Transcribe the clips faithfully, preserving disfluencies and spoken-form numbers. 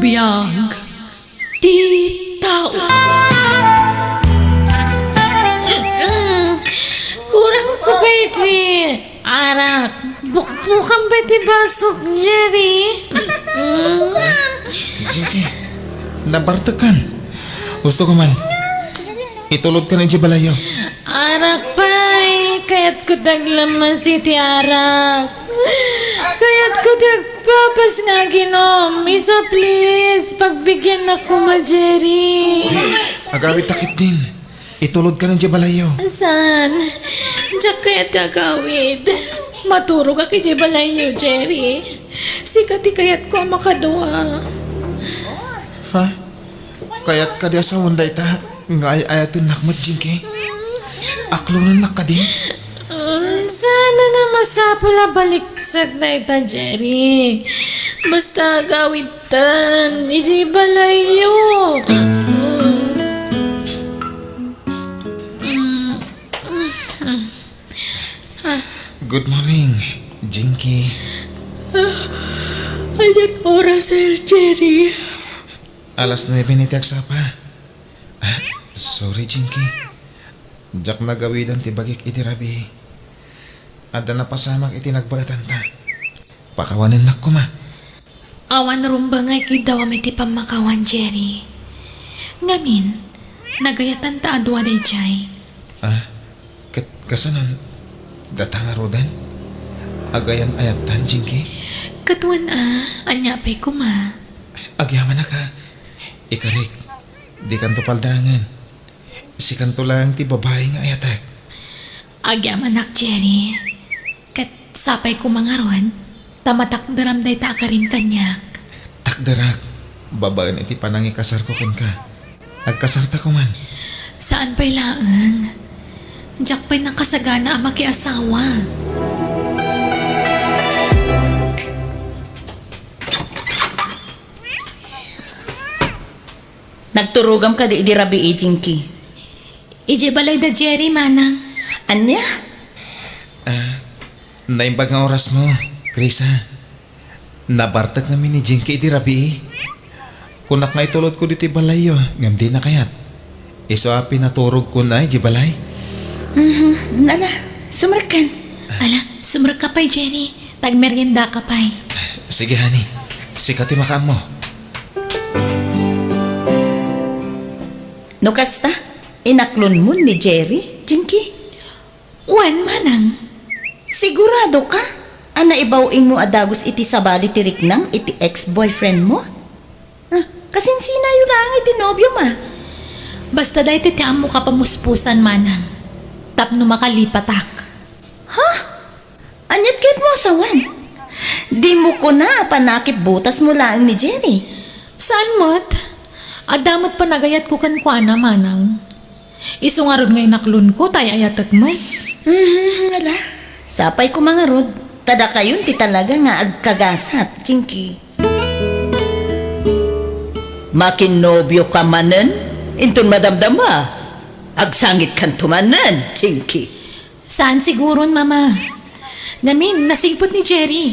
Biag ti tao. Kurang ko pay ti arak. Bukbukan pay ti basok, Jerry. Jinky, nabartekkan. Gusto ko man. Itulodkan idiay balayyo. Arak pay, kayatko ti aglamas iti arak. Kayatko ti agpapas nga aginom. Isu a please, pagbigiannak koma, Jerry. Agawidta ketdin. Itulodkan idiay balayyo. Saan? Diak kayat ti agawid. Maturogak idiay balayyo, Jerry. Sika ti kayatko a makadua. Ha? Kayat kadi a sawen dayta nga ay-ayatennak met, Jinky? Aklonennak kadi? Mm, saan a masapul a baliksek dayta, Jerry. Basta agawidtan idiay balayyo. Mm. Mm. Mm. Ah. Good morning, Jinky. Ah, ania't oras, Sir Jerry? Alas nuebe ti agsapa. Ah, sorry, Jinky. Diak nagawidan ti bagik iti rabii. Adda napasamak iti nagbaetanta. Pakawanennak koma. Awan rumbeng nga ikiddawam iti pammakawan, Jerry. Ngamin, nagayatan ta a dua daydiay. Ah, ket kasano dayta ngaruden? Agayan-ayattan, Jinky? Ket wen a, ania pay koma? Agyamanak a. Ikarik, dikanto paldaangen. Sikanto laeng ti babai nga ayatek. Agyamanak, Jerry. Ket sapay koma ngarud, ta matakderam dayta a karim kaniak. Takderak, babaen iti panangikasarko kenka. Agkasarta koman. Saan pay laeng. Diak pay nakasagana a makiasawa. Nagturogam kadi idi rabii, Jinky? Idiay balay da Jerry, manang. Ania? Ah, naimbag nga orasmo, Krisa. Nabartek ngamin ni Jinky idi rabii. Kunak nga itulodko ditoy balayyo, ngem dina kayat. Isu a pinaturogkon idiay balay. Mhm, ala, sumrekkan. Ala, sumrekka pay, Jerry. Tagmeriendaka pay. Sige, honey. Sika ti makaammo. No kasta, inaklonmon ni Jerry, Jinky? Wen, manang. Siguradoka a naibaw-ingmo a dagus iti sabali ti riknam iti ex-boyfriendmo? Ah, kasinsinayo laeng iti nobiom a. Basta daytoy ti ammok a pamuspusan, manang. Tapno makalipatak. Ha? Ania't kayatmo a sawen? Dimo kuna a panakipbutasmo laeng ni Jerry. Saan met? Adda met panagayatko kenkuana, manang. Isu ngarud nga inaklonko ta ay-ayatek met. Mhm, ala. Sapay koma ngarud, ta dakayon ti talaga nga agkagasat, Jinky. Makinnobioka manen, inton madamdama. Agsangitkanto manen, Jinky. Saan siguron, Mama. Ngamin, nasingpet ni Jerry.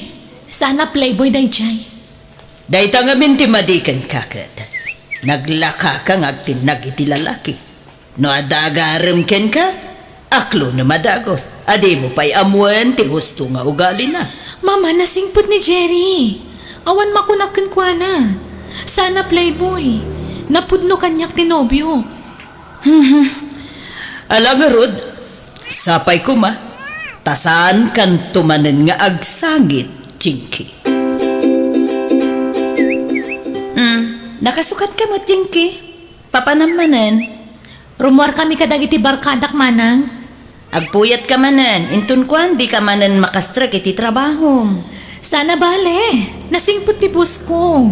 Saan a playboy daydiay. Dayta ngamin ti madi kenka ket. Naglakaka nga agtinnag iti lalaki. No adda agarem kenka, aklonem a dagus. A dimo pay ammoen ti husto nga ugalina. Mama, nasingpet ni Jerry. Awan makunak kenkuana. Saan a playboy. Napudno kaniak ti nobio. Mhm. Ala ngarud, sapay koma, ta saankanto manen nga agsangit, Jinky. Hmm, nakasukatka met, Jinky. Papanam manen. Rummuarkami kadagiti barkadak, manang. Agpuyatka manen, inton kuan, dika manen makastrek iti trabahom. Saan a bale, nasingpet ti boss ko.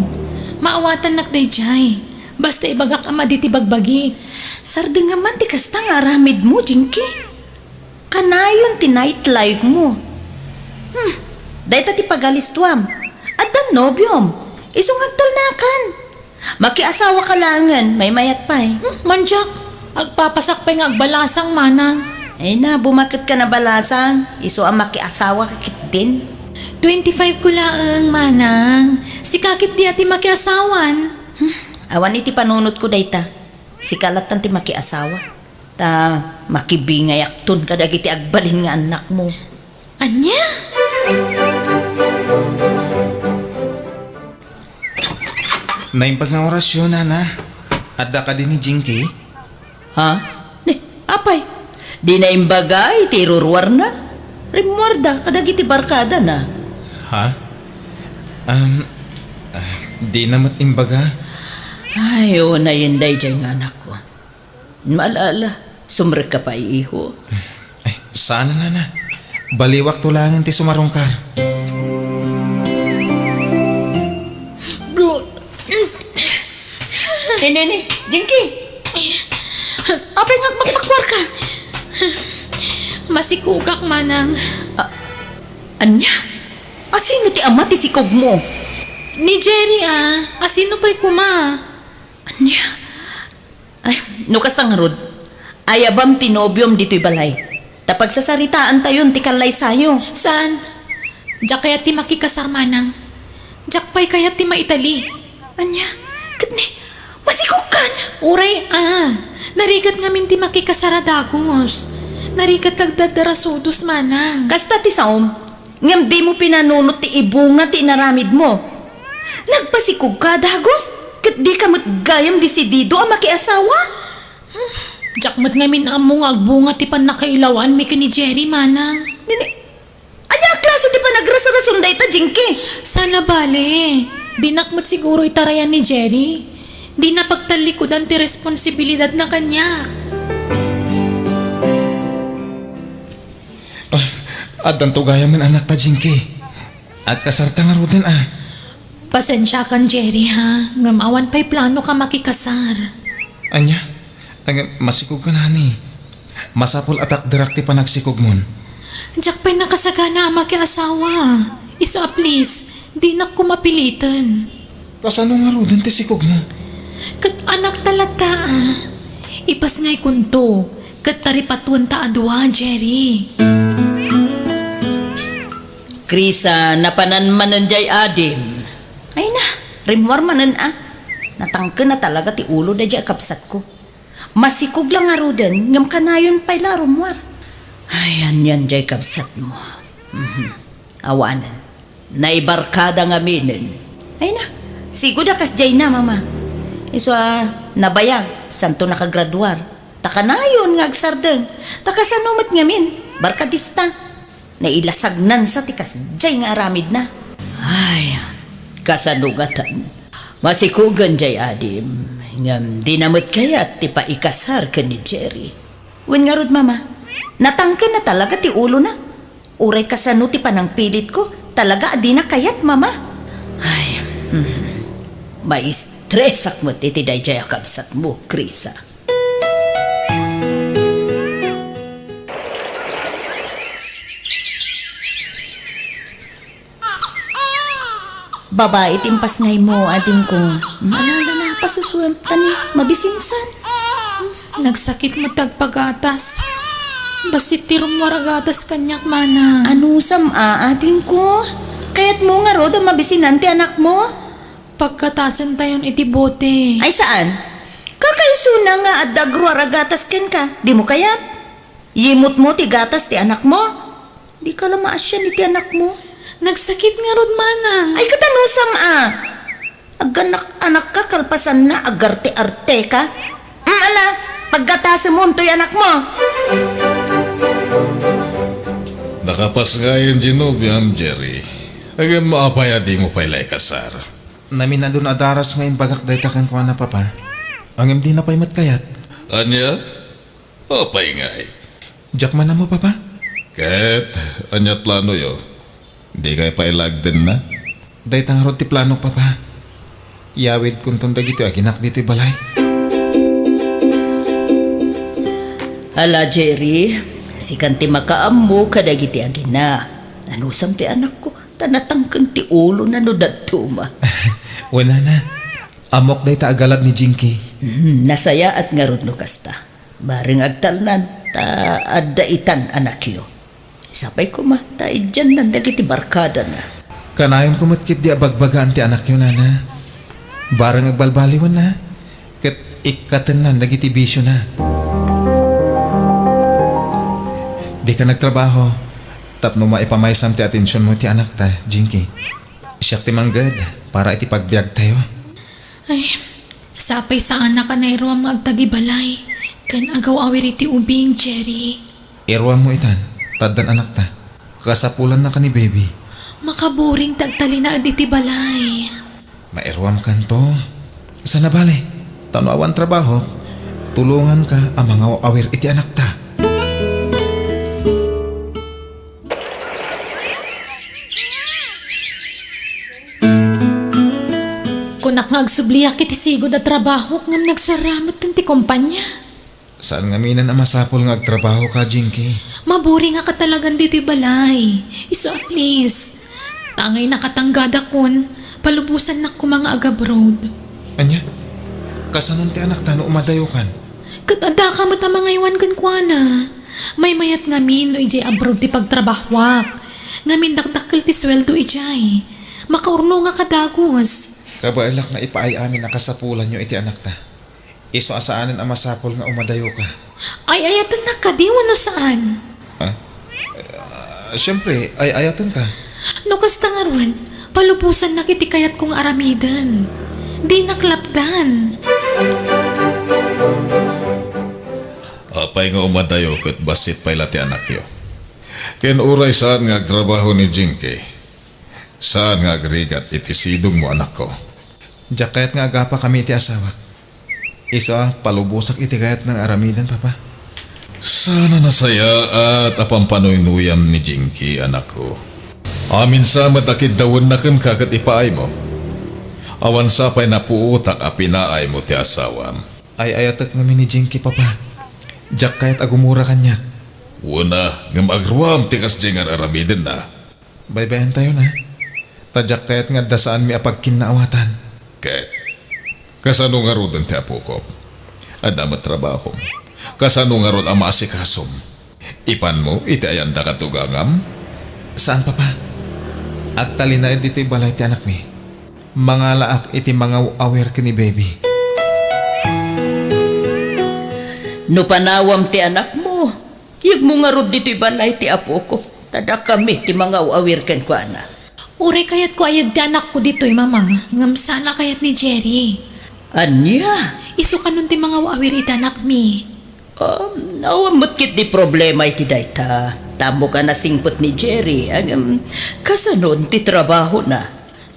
Maawatannak daydiay. Basta ibagak a madi ti bagbagi. Sardengam man ti kasta nga aramidmo, Jinky. Kanayon ti night life mo. Hmm, dayta ti pagalistuam. Addan nobiom. Isu nga agtalnakan. Makiasawaka laengen, maymayat pay. Hmm, mandiak. Agpapasak pay nga agbalasang, manang. Ay na, bumaket ka na balasang. Isu a makiasawaka ketdin. Twenty-five ko laeng, manang. Sika ketdi a ti makiasawan. Hmm, awan iti panunotko dayta. Sika lattan ti makiasawa. Ta makibingayakton kadagiti agbalin nga annakmo. Ania? Naimbag nga orasyo, nana. Adda kadi ni Jinky? Ha? Ni, apay? Di naimbaga iti iruruarna? Rimmuarda kadagiti barkadana. Ha? Um, ah, di na met imbaga? Ay, unayen daydiay nga anakko. Mala-ala, sumrekka pay, iho. Ay, saan, nana. Baliwakto laengen ti sumarungkar. Ni, ni, ni, Jinky! Apay nga agpakpakuarka? Masikugak, manang. A-, ania? Asino ti ama ti sikogmo? Ni Jerry, a. Asino pay koma? Ania? Ay, no kasta ngarud, ayabam ti nobiom ditoy balay. Ta pagsasaritaantayon ti kallaysayo. Saan? Diak kayat ti makikasar, manang. Diak pay kayat ti maitali. Ania? Ket ni, masikogkan? Uray, a. Narigat ngamin ti makikasar a dagus. Narigat ti agdardarasudos, manang. Kasta ti saom, ngem dimo pinanunot ti ibunga ti inaramidmo. Nagpasikogka a dagus, ket dika met gayam desidido a makiasawa? Diak met ngamin ammo nga agbunga ti pannakailawanmi ken ni Jerry, manang. Nini, ania a klase ti panagrasrason dayta, Jinky? Saan a bale, dinak met siguro itarayan ni Jerry. Dina pagtallikudan ti responsibilidadna kaniak. Ah, addanto gayamen anakta, Jinky. Agkasarta ngaruden, a. Pasensiakan, Jerry, ha? Ngem awan pay plano ka makikasar. Ania? Ngem masikogka, nani. Masapul a takderak ti panagsikogmon. Diak pay nakasagana a makiasawa. Isu a please, dinak koma piliten. Kasano ngaruden ti sikogmo? Ket anakta latta, a. Ipasngaykonto, ket taripatuenta a dua, Jerry. Krisa, napanan manen diay adim. Ay na, rimmuar manen a. Natangken a talaga ti ulo daydiay a kabsatko. Masikog la ngaruden, ngem kanayon pay la a rummuar. Ay, anian diay kabsatmo? Mhm. Awanen. Naibarkada ngaminen. Ay na, sigud a kasdiay na, Mama. Isu a nabayag, santo nakagraduar. Ta kanayon nga agsardeng. Ta kasano met ngamin, barkadista. Nailasagnansa ti kasdiay nga aramidna. Ay, kasano ngatan? Masikogen diay adim, ngem dina met kayat ti paikasar ken ni Jerry. Wen ngarud, Mama, natangken na talaga ti ulona. Uray kasano ti panangpilitko, talaga a dina kayat, Mama. Ay, hmm. Maistresak met iti daydiay a kabsatmo, Krisa. Babai ti impasngaymo, adingko. Manana na, pasusuem, tani, mabisinsan. Nagsakit met ti agpagatas. Bassit ti rummuar a gatas kaniak, manang. Anusam a, adingko? Kayatmo ngarud a mabisinan ti anakmo? Paggatasentayon iti bote. Ay, saan? Kakaisuna nga adda agruar a gatas kenka. Dimo kayat? Yimutmo ti gatas ti anakmo? Dika la maasian iti anakmo? Nagsakit ngarud, manang. Ay, ket anusam a? Aganak-anakka kalpasanna, agarte-arteka. Mm, ala, paggatasemon toy anakmo. Nakapasngayen ti nobiam, Jerry. Ngem apay a dimo pay la ikasar? Naminadun a daras nga imbagak dayta kenkuana, Papa. Ngem dina pay met kayat. Ania? Apay ngay? Diak man ammo, Papa. Ket, ania ti planoyo? Dikay pay la agdenna? Dayta ngarud ti planok, Papa. Yawidkonton dagiti aginak ditoy balay. Ala, Jerry, sikan ti makaammo kadagiti agina. Anusam ti anakko, ta natangken ti ulona no dadduma. Wen, nana. Ammok dayta a galad ni Jinky. Hmm, nasayaat ngarud no kasta. Bareng agtalnan, ta adda itan anakyo. Sapay koma, ta idiannan dagiti barkadana. Kanayonko met ketdi a bagbagaan ti anakyo, nana. Bareng agbalbaliwenna, ket ikkatennan dagiti bisiona. Dika nagtrabaho tapno maipamaysam ti atensionmo iti anakta, Jinky. Siak ti mangged para iti pagbiagtayo. Ay, sapay saanak a nairuam nga agtagibalay ken agaw-awir iti ubing, Jerry. Iruammo itan, ta addan anakta. Kasapulannaka ni baby. Makaburing ti agtalinaed iti balay. Mairuamkanto. Saan a bale, ta no awan trabaho, tulonganka a mangaw-awir iti anakta. Kunak nga agsubliak iti sigud a trabahok ngem nagsarramut ti kompania. Saan ngamin a masapul nga agtrabahoka, Jinky. Maburingaka talagan ditoy balay. Isu a please. Ta angay nakatanggada kun, palubosannak koma nga agabroad. Ania? Kasanon ti anakta no umadayokan? Ket addaka met a mangaywan kenkuana. Maymayat ngamin no idiay abroad ti pagtrabahoak. Ngamin dakdakkel ti sueldo idiay. Makaurnongaka dagus. Kabaelak nga ipaay-amin a kasapulanyo iti anakta. Isu a saanen a masapul nga umadayoka. Ay-ayatennak kadi wenno saan? Ah? Ah, siempre, ay-ayatenka. No kasta ngarud, palubosannak iti kayatko nga aramiden. Dinak lapdan. Apay nga umadayo ket bassit pay la ti anakyo? Ken uray saan nga agtrabaho ni Jinky, saan nga agrigat iti sidongmo, anakko. Diak kayat nga agapakami iti asawak. Isu a palubosak iti kayatna nga aramiden, Papa. Saan a nasayaat a pampanoynuyam ni Jinky, anakko. Amin sa met a kiddawenna kenka ket ipaaymo. Awan sa pay napuotak a pinaaymo ti asawam. Ay-ayatek ngamin ni Jinky, Papa. Diak kayat a gumura kaniak. Wen a, ngem agruam ti kasdiay nga ar-aramidenna. Baybayantayon a. Ta diak kayat nga adda saanmi a pagkinnaawatan. Ket kasano ngaruden ti apokok? Adda met trabahom. Kasano ngarud a maasikasom? Ipanmo iti ayanda kadto gangam? Saan, Papa. Agtalinaed ditoy balay ti anakmi. Mangalaak iti mangaw-awir ken ni baby. No panawam ti anakmo, yegmo ngarud ditoy balay ti apokok, ta dakami ti mangaw-awir kenkuana. Uray kayatko a yeg ti anakko ditoy, Mama, ngem saan a kayat ni Jerry. Ania? Isu kanon ti mangaw-awir iti anakmi. Um, awan met ketdi problema iti dayta. Ta ammok a nasingpet ni Jerry, ngem kasanon ti trabahona?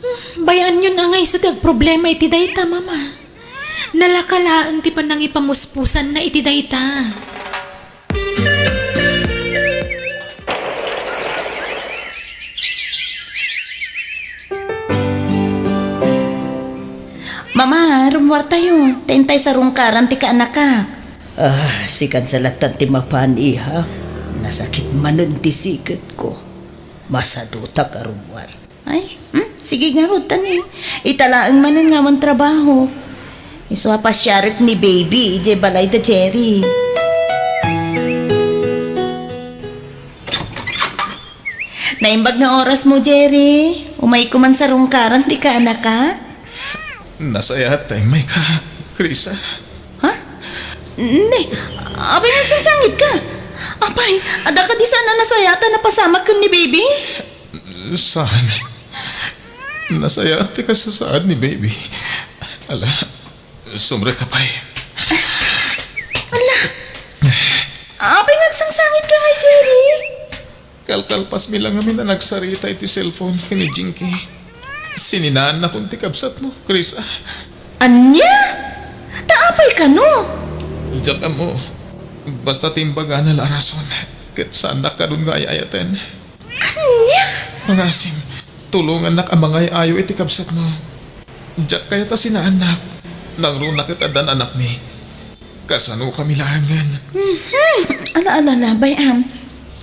Hmm, bay-anyon a nga isu ti agproblema iti dayta, Mama. Nalaka laeng ti panangipamuspusanna iti dayta. Mama, rummuartayo. Ta intay sarungkaran ti kaanakak. Ah, sikan sa lattan ti mapan, iha. Nasakit manen ti siketko. Masadutak a rummuar. Ay, hmm? Sige ngarud, tani. Ita laeng manen nga awan trabaho. Isu a pasiarek ni baby idiay balay da Jerry. Naimbag nga orasmo, Jerry. Umayko man sarungkaran ti kaanakak. Nasayaat ta immayka, Krisa. Ha? Ne, apay nga agsangsangitka? Apay, adda kadi saan a nasayaat a napasamak ken ni baby? Saan? Nasayaat ti kasasaad ni baby. Ala, sumrek ka pay. Ala, apay nga agsangsangitka ngay, Jerry? Kalkalpasmi la ngamin a nagsarita iti cellphone ken ni Jinky. Sininaannakon ti kabsatmo, Krisa. Ania? Ta apay kano? Diak ammo. Basta ti imbagana la a rason, ket saannak kadun nga ay-ayaten. Ania? Pangasim, tulongannak a mangay-ayo iti kabsatmo. Diak kayat a sinaannak. Nangruna ket addan anakmi. Kasano kami laengen? Mhm. Ala, ala, ala, bay-am.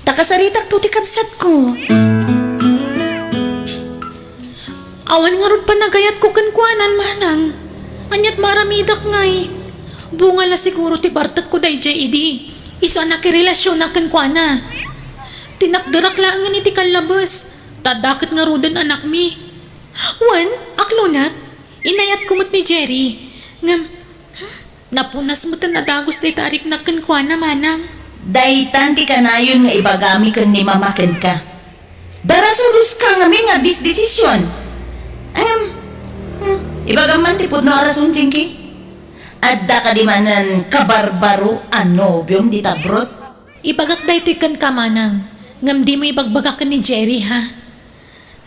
Ta kasaritakto ti kabsatko. Awan ngarud panagayatko kenkuana, manang. Aniat maaramidak ngay? Bunga la siguro ti bartekko daydiay idi. Isu a nakirelasionak kenkuana. Tinakderak laengen iti kallabes, ta dakket ngaruden anakmi. Wen, aklonat, inayatko met ni Jerry. Ngem, hmm, napunas met a nadagus dayta a riknak kenkuana, manang. Daytan ti kanayon nga ibagami ken ni mama kenka. Darasuloska ngamin nga disdesision. Ngem, hmm, ibagam man ti pudno a rason, Jinky. Adda kadi manen kabarbaro a nobiom dita abroad? Ibagak daytoy kenka, manang, ngem dimo ibagbaga ken ni Jerry, ha?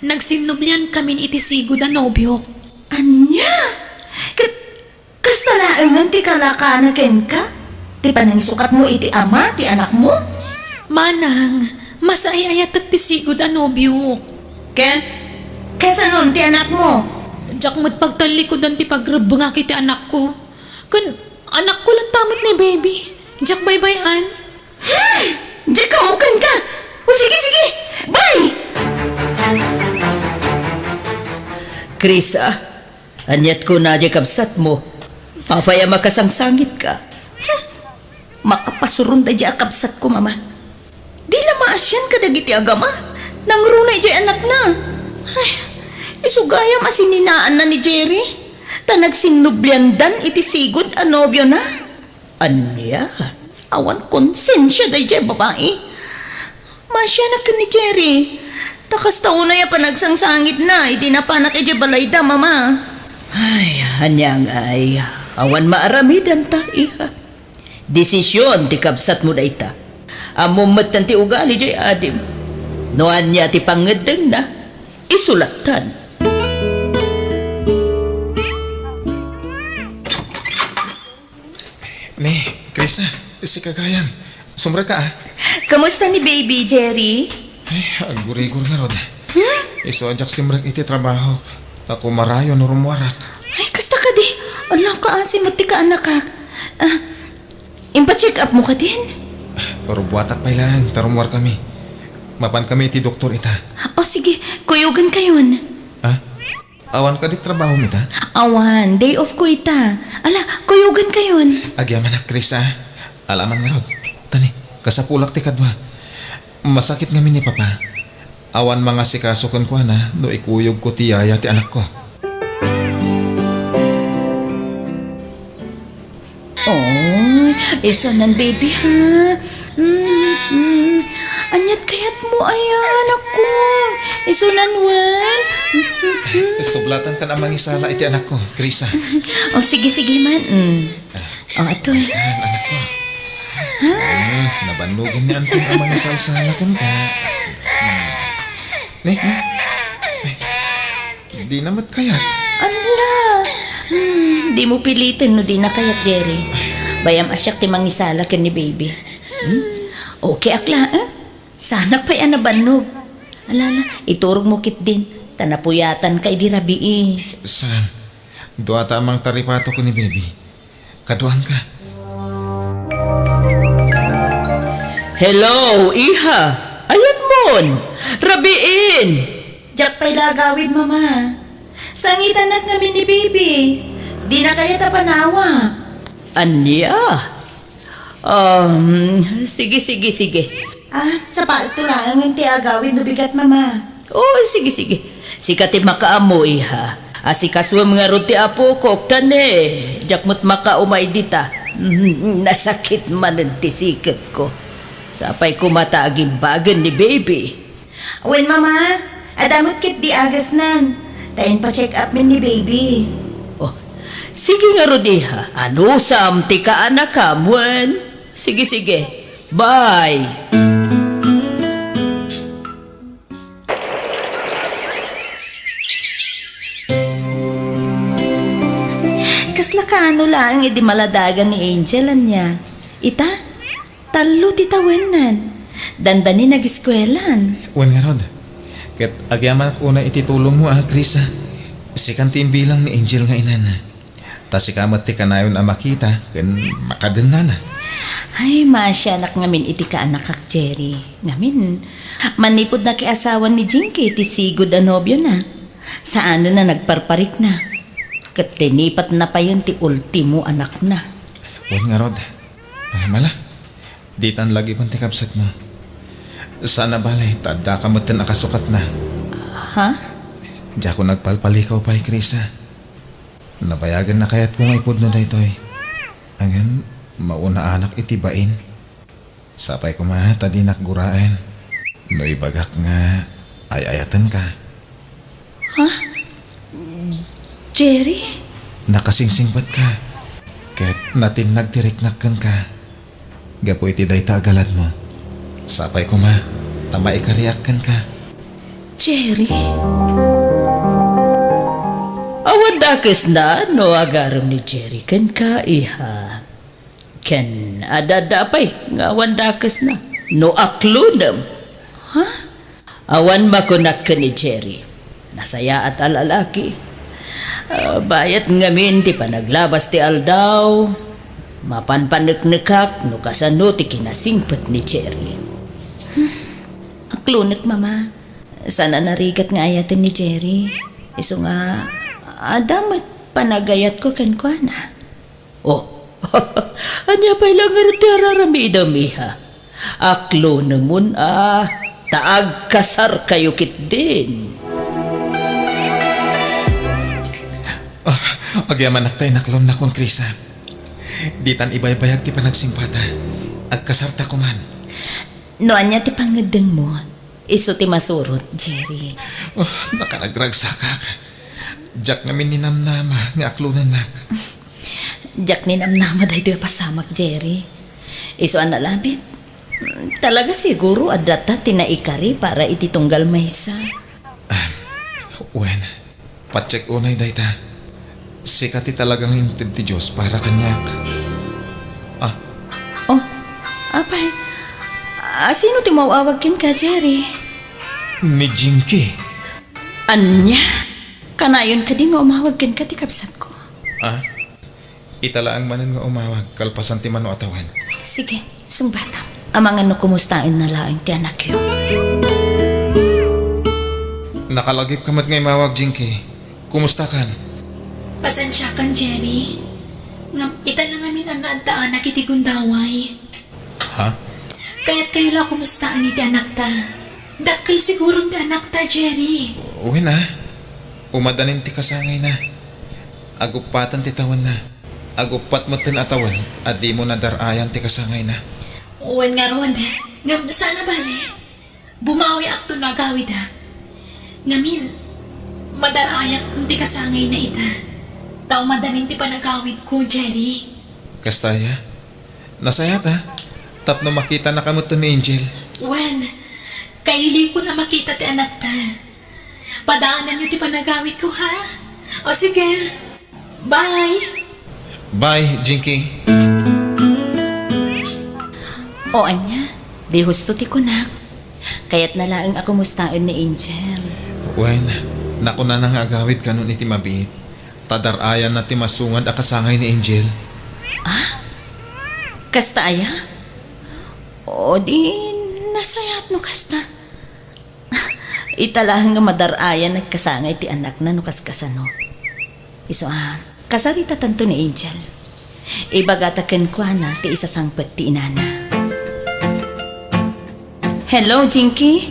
Nagsinnubliankamin iti sigud a nobiok. Ania? Ket kasta laengen ti kalakana kenka? Ti panangsukatmo iti ama ti anakmo? Manang, masaay-ayatek ti sigud a nobiok. Ket kasanon ti anakmo? Diak met pagtallikudan ti pagrebbengak iti anakko. Ken anakko latta met ni baby. Diak baybay-an. Hmm, diak ammo kenka. O, sige, sige. Bye! Krisa, aniat kuna diay kabsatmo? Apay a makasangsangitka? Hmm, makapasuron daydiay a kabsatko, mama. Di la maasian kadagiti agama. Nangruna idiay anakna. Ay, isu gayam a sininaanna ni Jerry. Ta nagsinnubliandan iti sigud a nobiona. Ania? Awan konsensia daydiay babai. Maasianak ken ni Jerry. Ta kasta unay a panagsangsangitna idi napanak idiay balayda, mama. Ay, ania ngay, awan maaramidanta, iha. Desision ti kabsatmo dayta. Ammom metten ti ugali diay adim. No ania ti pangngeddengna, isu lattan. Ni, Krisa, sika gayam. Sumrekka, a. Kumusta ni baby, Jerry? Ay, aggurigor ngarud. Hmm? Isu a diak simrek iti trabahok. Ta kumarayo no rummuarak. Ay, kasta kadi. Ala, kaasi met ti kaanakak. Ah, impacheck up mo kadin? Rubbuatak pay laeng, ta rummuarkami. Mapankami iti doktor ita. O, sige. Kuyogankayon. Ah? Awan kadi trabahom ita? Awan, day off ko ita. Ala, kuyogankayon. Agyamanak, Krisa. Ala man ngarud. Tani, kasapulak ti kadua. Masakit ngamin ni Papa. Awan mangasikaso kenkuana no ikuyogko ti yaya ti anakko. Oy, isunan, baby, ha? Mm, mm. Aniat kayatmo, ayan, ako? Isunan, wen? Mm, mm, mm. Sublatan kan a mangisala iti anakko, Krisa. O, sige, sige man. Mm. O, ato. Ayan, anakko. Ha? Mm, nabannogan ni Anton a mangisalsala kenka. Mm. Ni? Ni? Dina met kayat. Ala! Hmm, dimo piliten no dina kayat, Jerry. Bayam a siak ti mangisala ken ni baby. Hmm? Okay ak la, eh? Saanak pay a nabannog. Ala, ala, iturogmo ketdin. Ta napuyatanka idi rabii. Sam, duata a mangtaripato ken ni baby. Kaduanka. Hello, iha. Ayanmon? Rabiin. Diak pay la agawid, Mama. Sangitanak ngamin ni baby. Dina kayat a panawak. Ania? Um, sige, sige, sige. Ah, sapaekto laengen ti agawid no bigat, Mama. O, sige, sige. Sika ti makaammo, iha. Asikasuem ngarud ti apokok, ta ne, diak met makaumay dita. Mm, nasakit manen ti siketko. Sapay koma ta agimbagen ni baby. Wen, Mama, adda met ketdi agasnan. Ta inpa-check up men ni baby. O, sige ngarud, iha. Anusam ti kaanakam wen? Sige, sige. Bye. Kasla kaano laeng idi maladagan ni Angel, ania? Ita, tallo ti tawennan. Dandani nagiskuelan. Wen ngarud. Ket agyamanak unay iti tulongmo, a, Krisa. Sikan ti imbilang ni Angel nga inana. Ta sika met ti kanayon a makita ken makadennana. Ay, maasianak ngamin iti kaanakak, Jerry. Ngamin, manipud nakiasawan ni Jinky ti sigud a nobiona, saanen a nagparparikna. Ket linipatna payen ti ultimo anakna. Wen ngarud. Ay, mala. Ditan lagipen ti kabsatmo. Saan a bale, ta addaka metten a kasukatna. Ha? Diakon agpalpalikaw pay, Krisa. Nabayagen a kayatko nga ipudno daytoy. Ngem, maunaanak iti bain. Sapay koma ta dinak guraen no ibagak nga ay-ayatenka. Ha? Jerry? Nakasingsingpetka, ket natinnag ti riknak kenka. Gapu iti dayta a galadmo, sapay koma ta maikariak kenka. Jerry? Awan dakesna no agarem ni Jerry kenka, iha. Ken adda pay nga awan dakesna no aklonem. Ha? Awan makunak ken ni Jerry. Nasayaat a lalaki. Ah, bayat ngamin ti panaglabas ti aldaw, mapanpaneknekak no kasano ti kinasingpet ni Jerry. Hmm, aklonek, Mama. Saan a narigat nga ayaten ni Jerry. Isu nga, adda met panagayatko kenkuana. Oh, ania pay la ngarud ti araramidem, iha? Aklonemon a, ta agkasarkayo ketdin. Ah, agyamanak ta inaklonnakon, Krisa. Ditan ibaybayag ti panagsingpata. Agkasarta koman. No ania ti pangngeddengmo, isu ti masurot, Jerry. Oh, nakaragragsakak. Diak ngamin ninamnama nga aklonennak. Diak ninamnama daytoy a pasamak, Jerry. Isu a nalabit, talaga siguro adda ta ti naikari para iti tunggal maysa. Ah, wen, patiek unay dayta. Sika ti talaga nga inted ti Dios para kaniak. Ah. Oh, apay, a, sino ti maawag kenka, Jerry? Ni Jinky. Ania? Kanayon kadi nga umawag kenka ti kabsatko? Ah? Ita laeng manen nga umawag kalpasan ti mano a tawen. Sige, sungbatam. Amangan no kumustaenna laeng ti anakyo. Nakalagipka met nga imawag, Jinky. Kumustakan? Pasensiakan, Jerry. Ngem ita la ngamin a naaddaanak iti gundaway. Ha? Kayatkayo la a kumustaen iti anakta. Dakkel siguron ti anakta, Jerry. Wen a. Umadanin ti kasangayna. Aguppaten ti tawenna. Aguppat metten a tawen a dimo nadar-ayan ti kasangayna. Wen ngarud, ngem saan a bale. Bumawiakto no agawidak. Ngamin, madar-ayakton ti kasangayna ita. Ta umadanin ti panagawidko, Jerry. Kasta aya? Nasayaat a. Tapno makitanaka metten ni Angel. Wen, kailiwkon a makita ti anakta. Padaananyo ti panagawidko, ha? O sige. Bye! Bye, Jinky. O ania, di husto ti kunak. Kayatna laeng a kumustaen ni Angel. Wen, nakunana nga agawid kanon iti mabiit. Ta dar-ayanna ti masungad a kasangay ni Angel. Ah? Kasta aya? O di, nasayaat no kasta. Ita laeng nga madar-ayan a kasangay ti anakna no kaskasano. Isu a, kasaritatanto ni Angel. Ibagata kenkuana ti isasangpet ti inana. Hello, Jinky.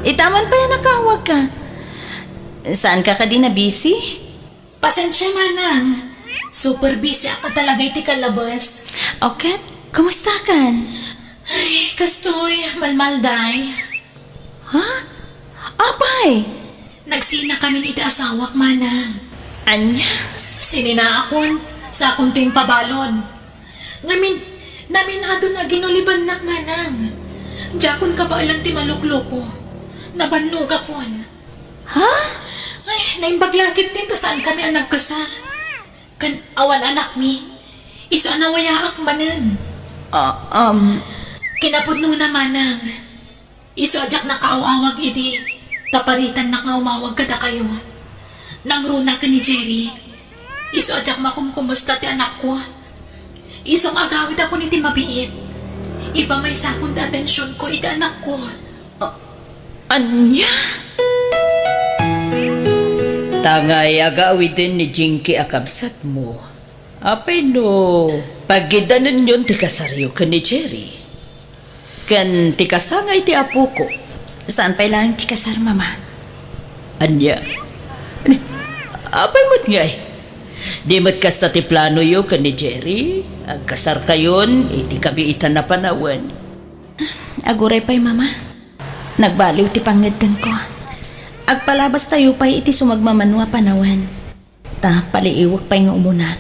Ita man pay a nakaawagka. Saanka kadi nabisi? Pasensia, manang. Super busy ako talaga iti kalabas. O ket, kumustakan? Ay, kastoy, malmalday. Ha? Apay! Nagsinakamin iti asawak, manang. Ania? Sininaakon, sakon ti impabalon. Ngamin, naminadon a ginulibannak, manang. Diakon kabaelan ti malukloko. Nabannogakon. Ha? Ay, naimbag la ketdin ta saankami a nagkasar. Ken awan anakmi. Isu a nawayaak manen. Ah, um. Kinapudnona, manang. Isu a diak nakaaw-awag idi, ta paritannak nga umawag kadakayo. Nangruna ken ni Jerry. Isu a diak makumkumusta ti anakko. Isu nga agawidakon iti mabiit. Ipamaysakon ti atensionko iti anakko. A-, ania? Ta ngay agawiden ni Jinky a kabsatmo. Apay no pagidanenyon ti kasaryo ken ni Jerry? Ken ti kasangay ti apoko. Saan pay laeng ti kasar, Mama? Ania? Apay met ngay? Di met kasta ti planoyo ken ni Jerry? Agkasarkayon iti kabiitan a panawen. Aguray pay, Mama. Nagbaliw ti pangngedtenko. Agpalabastayo pay iti sumagmamano a panawen. Ta paliiwek pay nga umuna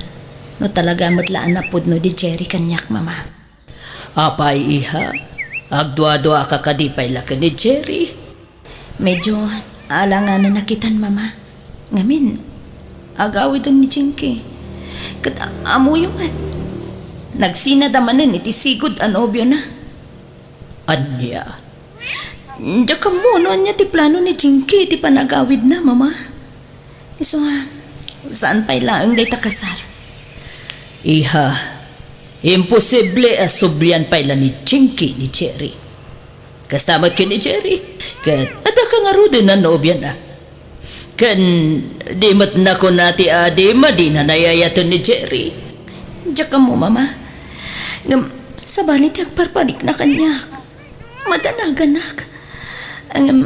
no talaga met la a napudno ni Jerry kaniak, Mama. Apay, iha? Agduaduaka kadi pay la ken ni Jerry? Medyo alanganan a kitan, Mama. Ngamin, agawiden ni Jinky. Ket a-, ammoyo met. Nagsinada manen iti sigud a nobiona. Ania? Diak ammo no ania ti plano ni Jinky iti panagawidna, Mama. Isu a, saan pay laeng dayta kasar? Iha, imposible a sublian pay la ni Jinky ni Jerry. Kasta met ken ni Jerry, ket addaka ngaruden a nobiana. Ken di met nakuna ti adi a dina nayayaten ni Jerry. Diak ammo, Mama. Ngem sabali ti agparparikna kaniak. Madanaganak. Ngem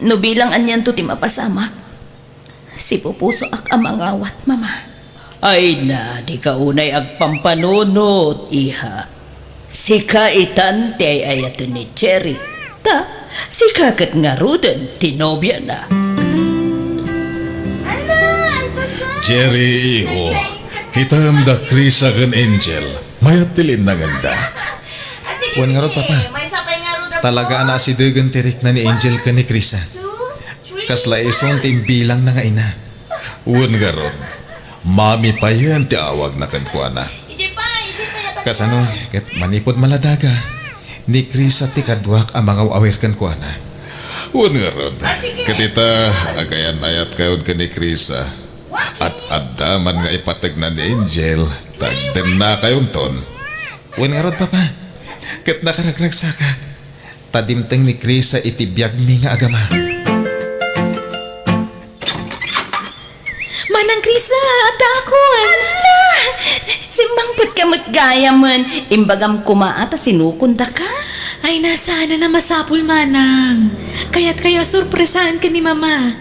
no bilang anianto ti mapasamak, sipupusoak a mangawat, Mama. Ay na, dika unay agpampanunot, iha. Sika itan ti ay-ayaten ni Jerry. Ta, sika ket ngaruden ti nobiana. Jerry, iho, kitaem da Krisa ken Angel. Mayat ti linnangenda. Wen ngarud, Papa. Talaga a naasidegen ti rikna ni Angel ken ni Krisa. Kasla isun ti imbilangna nga ina. Wen ngarud, Mami payen ti awagna kenkuana. Kasano ket manipud maladaga, ni Krisa ti kaduak a mangaw-awir kenkuana. Wen ngarud, ket ita, agayannayatkayon ken ni Krisa. At adda man nga ipategna ni Angel, ta agdennakayonton. Wen ngarud, Papa, ket nakaragragsakak, ta dimteng ni Krisa iti biagmi nga agama. Manang Krisa, addaakon! Ala! Simmangpetka met gayamen. Imbagam koma a ta sinukondaka. Ay, saan a masapul, Manang. Kayatkayo a sorpresaen ken ni Mama.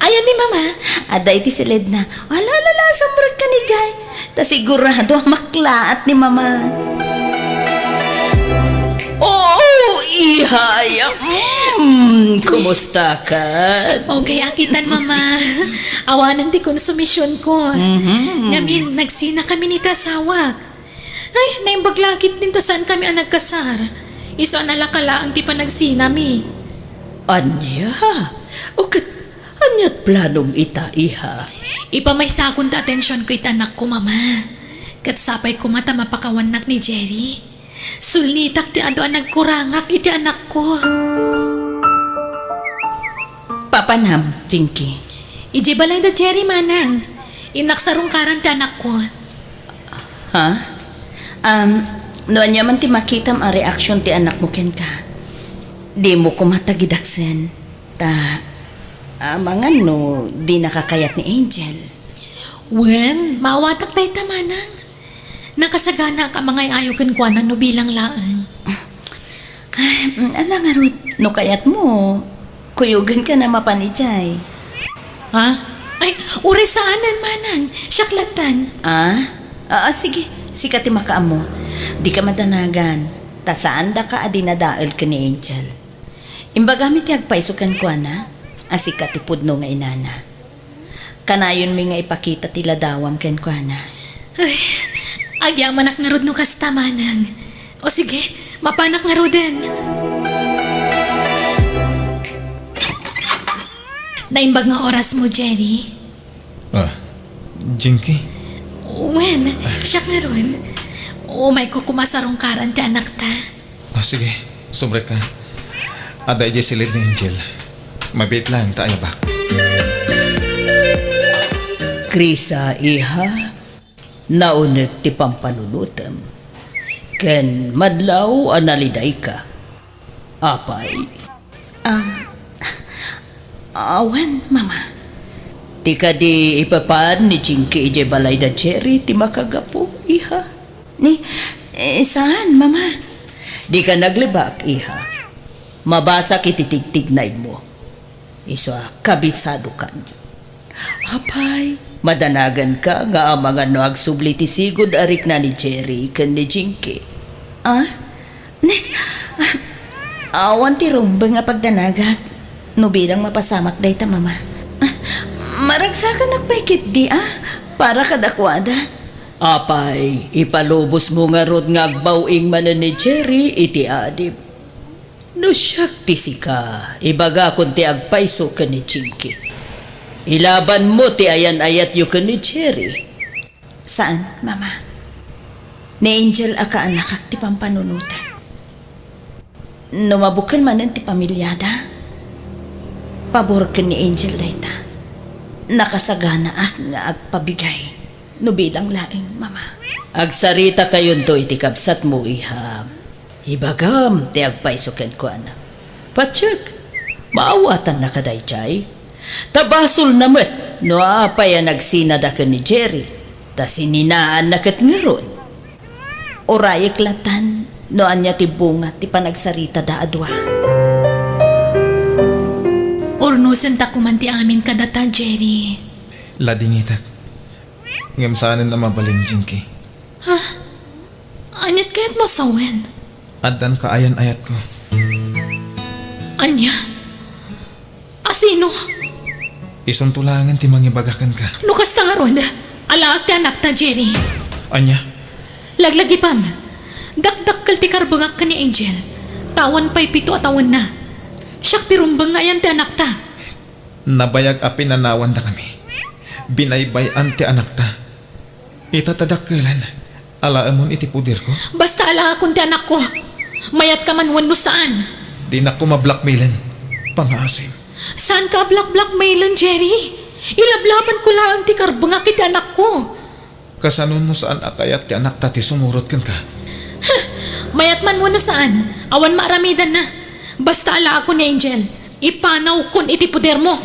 Ayan ni Mama. Adda iti siledna. Ala, ala, ala, sumrekka idiay. Ta sigurado a maklaat ni Mama. Oo, iha, ya. Mm, kumusta ka? Okay, akitan, Mama. Awanen ti konsumisionko. Mhm. Ngamin, nagsina kami ni ti asawak. Ay, naimbag la ketdin ta saan kami a nagkasar. Isu a nalaka laeng ti panagsinami. Ania? O ket, aniat planom ita, iha? Ipamaysakon ti atensionko iti anakko, Mama. Ket sapay koma ta mapakawannak ni Jerry. Sulnitak ti adu a nagkurangak iti anakko. Papanam, Jinky? Idiay balay da Jerry, Manang. Innak sarungkaran ti anakko. Ha? Um, no ania man ti makitam a reaksion ti anakmo kenka, dimo koma tagidaksen. Ta, amangan no dinaka kayat ni Angel. Wen, maawatak dayta, Manang. Nakasaganaak a mangay-ayo kenkuana no bilang laeng. Ay, mm, ala ngarud, no kayatmo, kuyogenka a mapan idiay. Ha? Ay, uray saanen, Manang. Siak lattan. Ah? Ah, ah, sige, sika ti makaammo. Dika madanagan, ta saandaka a dinadael ken ni Angel. Imbagami ti agpayso kenkuana a sika ti pudno nga inana. Kanayonmi nga ipakita ti ladawam kenkuana. Ay, agyamanak ngarud no kasta, Manang. O sige, mapanak ngaruden. Naimbag nga orasmo, Jerry. Ah, Jinky? Wen, siak ngarud. Umayko koma sarungkaran ti anakta. Ah, sige. Sumrekka. Adda idiay siled ni Angel. Mabiit laeng ta ayabak. Krisa, iha, naunek ti pampanunotem. Ken madlaw a nalidayka. Apay? Um, awan, Mama. Ti kadi ipapan ni Jinky idiay balay da Jerry ti makagapu, iha? Ni, eh, saan, Mama? Dika naglibak, iha. Mabasak iti tigtignaymo. Isu a kabisadokan. Apay, madanaganka nga amangan no agsubli ti sigud a rikna ni Jerry ken ni Jinky. Ah? Ne, ah, awan ti rumbeng a pagdanagak. No bilang mapasamak dayta, Mama. Ah, maragsakanak pay ketdi, ah, para kadakuada. Apay, ipalubosmo ngarud nga agbaw-ing manen ni Jerry iti adim. No siak ti sika, ibagakon ti agpayso ken ni Jinky. Ilabanmo ti ayan-ayatyo ken ni Jerry. Saan, Mama. Ni Angel a kaanakak ti pampanunotan. No mabukel manen ti pamiliada, pabor ken ni Angel dayta. Nakasaganaak nga agpabigay no bilang laeng, Mama. Agsaritakayon to iti kabsatmo, iha. Ibagam ti agpayso kenkuana. Patiek, maawatannaka daydiay. Ta basolna met no apay a nagsinada ken ni Jerry, ta sininaanna ket ngarud. Urayek latan no ania ti bunga ti panagsaritada a dua. Urnosenta koman ti amin kadata, Jerry. Ladingitak. Ngem saanen a mabalin, Jinky. Ha? Aniat kayatmo a sawen? Addan kaayan-ayatko. Ania? Asino? Isunto laengen ti mangibaga kenka. No kasta ngarud, alaek ti anakta, Jerry. Ania? Laglagipem. Dakdakkel ti karbengak ken ni Angel. Ta awan pay pito a tawenna. Siak ti rumbeng nga ayan ti anakta. Nabayag a pinanawandakami. Binaybay-an ti anakta. Ita ta dakkelen, alaemon iti poderko? Basta alaekon ti anakko. Mayatkaman wenno saan. Dinakto mablackmailen. Pangaasim. Saanka a black-blackmailen, Jerry. Ilablabanko laeng ti karbengak iti anakko. Kasano no saan a kayat ti anakta ti sumurot kenka? Mayat man wenno saan, awan maaramidanna. Basta alaekon ni Angel. Ipanawkon iti podermo.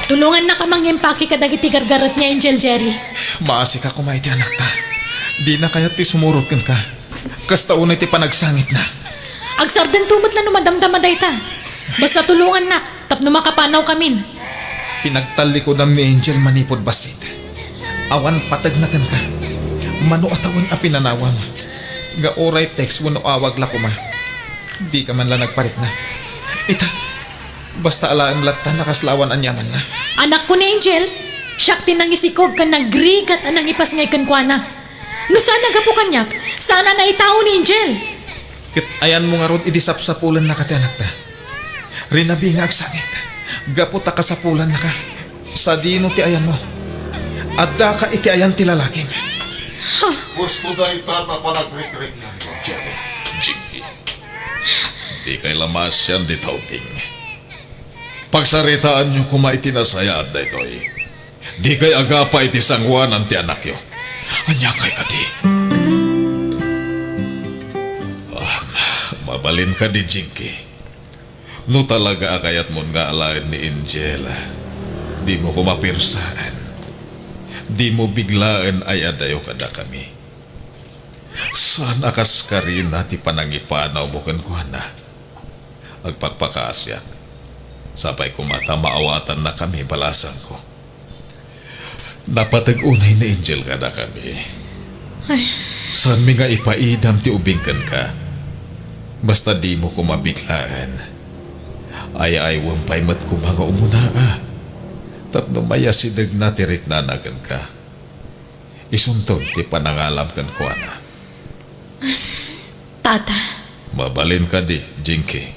Tulongannaka mangimpake kadagiti gargaret ni Angel, Jerry. Maasika koma iti anakta. Dina kayat ti sumurot kenka. Kasta unay ti panagsangitna. Agsardento met la no madamdama dayta. Basta tulongannak tapno makapanawkamin. Pinagtallikodam ni Angel manipud bassit. Awan pategna kenka. Mano a tawen a pinanawam. Nga uray text wenno awag la koma. Dika man la nagparikna. Ita, basta alaem latta nakaslawan aniamanna. Anakko ni Angel, siak ti nangisikog ken nagrigat a nangipasngay kenkuana. No saan a gapu kaniak, saan a naitao ni Angel. Ket ayanmo ngarud idi sapsapulennaka ti anakta. Rinabi nga agsangit. Gapu ta kasapulannaka. Sadino ti ayanmo? Addaka iti ayan ti lalakim. Gusto dayta ta panagrikriknanyo, Jerry. Jinky, dikay la maasian dita ubing. Pagsaritaanyo koma iti nasayaat daytoy. Dikay agapa iti sangoanan ti anakyo. Aniakay kadi? Ah, mabalin kadi, Jinky. No talaga a kayatmon nga alaen ni Angel, dimo koma persaen. Dimo biglaen ay-adayo kadakami. Saan a kas karina ti panangipanawmo kenkuana. Agpakpakaasiak. Sapay koma ta maawatannakami, balasangko. Napateg unay ni Angel kadakami. Ay. Saanmi nga ipaidam ti ubing kenka. Basta dimo koma biglaen. Ay-aywem pay met koma nga umuna, a. Tapno mayasidegna ti riknana kenka. Isunton ti panangalam kenkuana. Tata. Mabalin kadi, Jinky?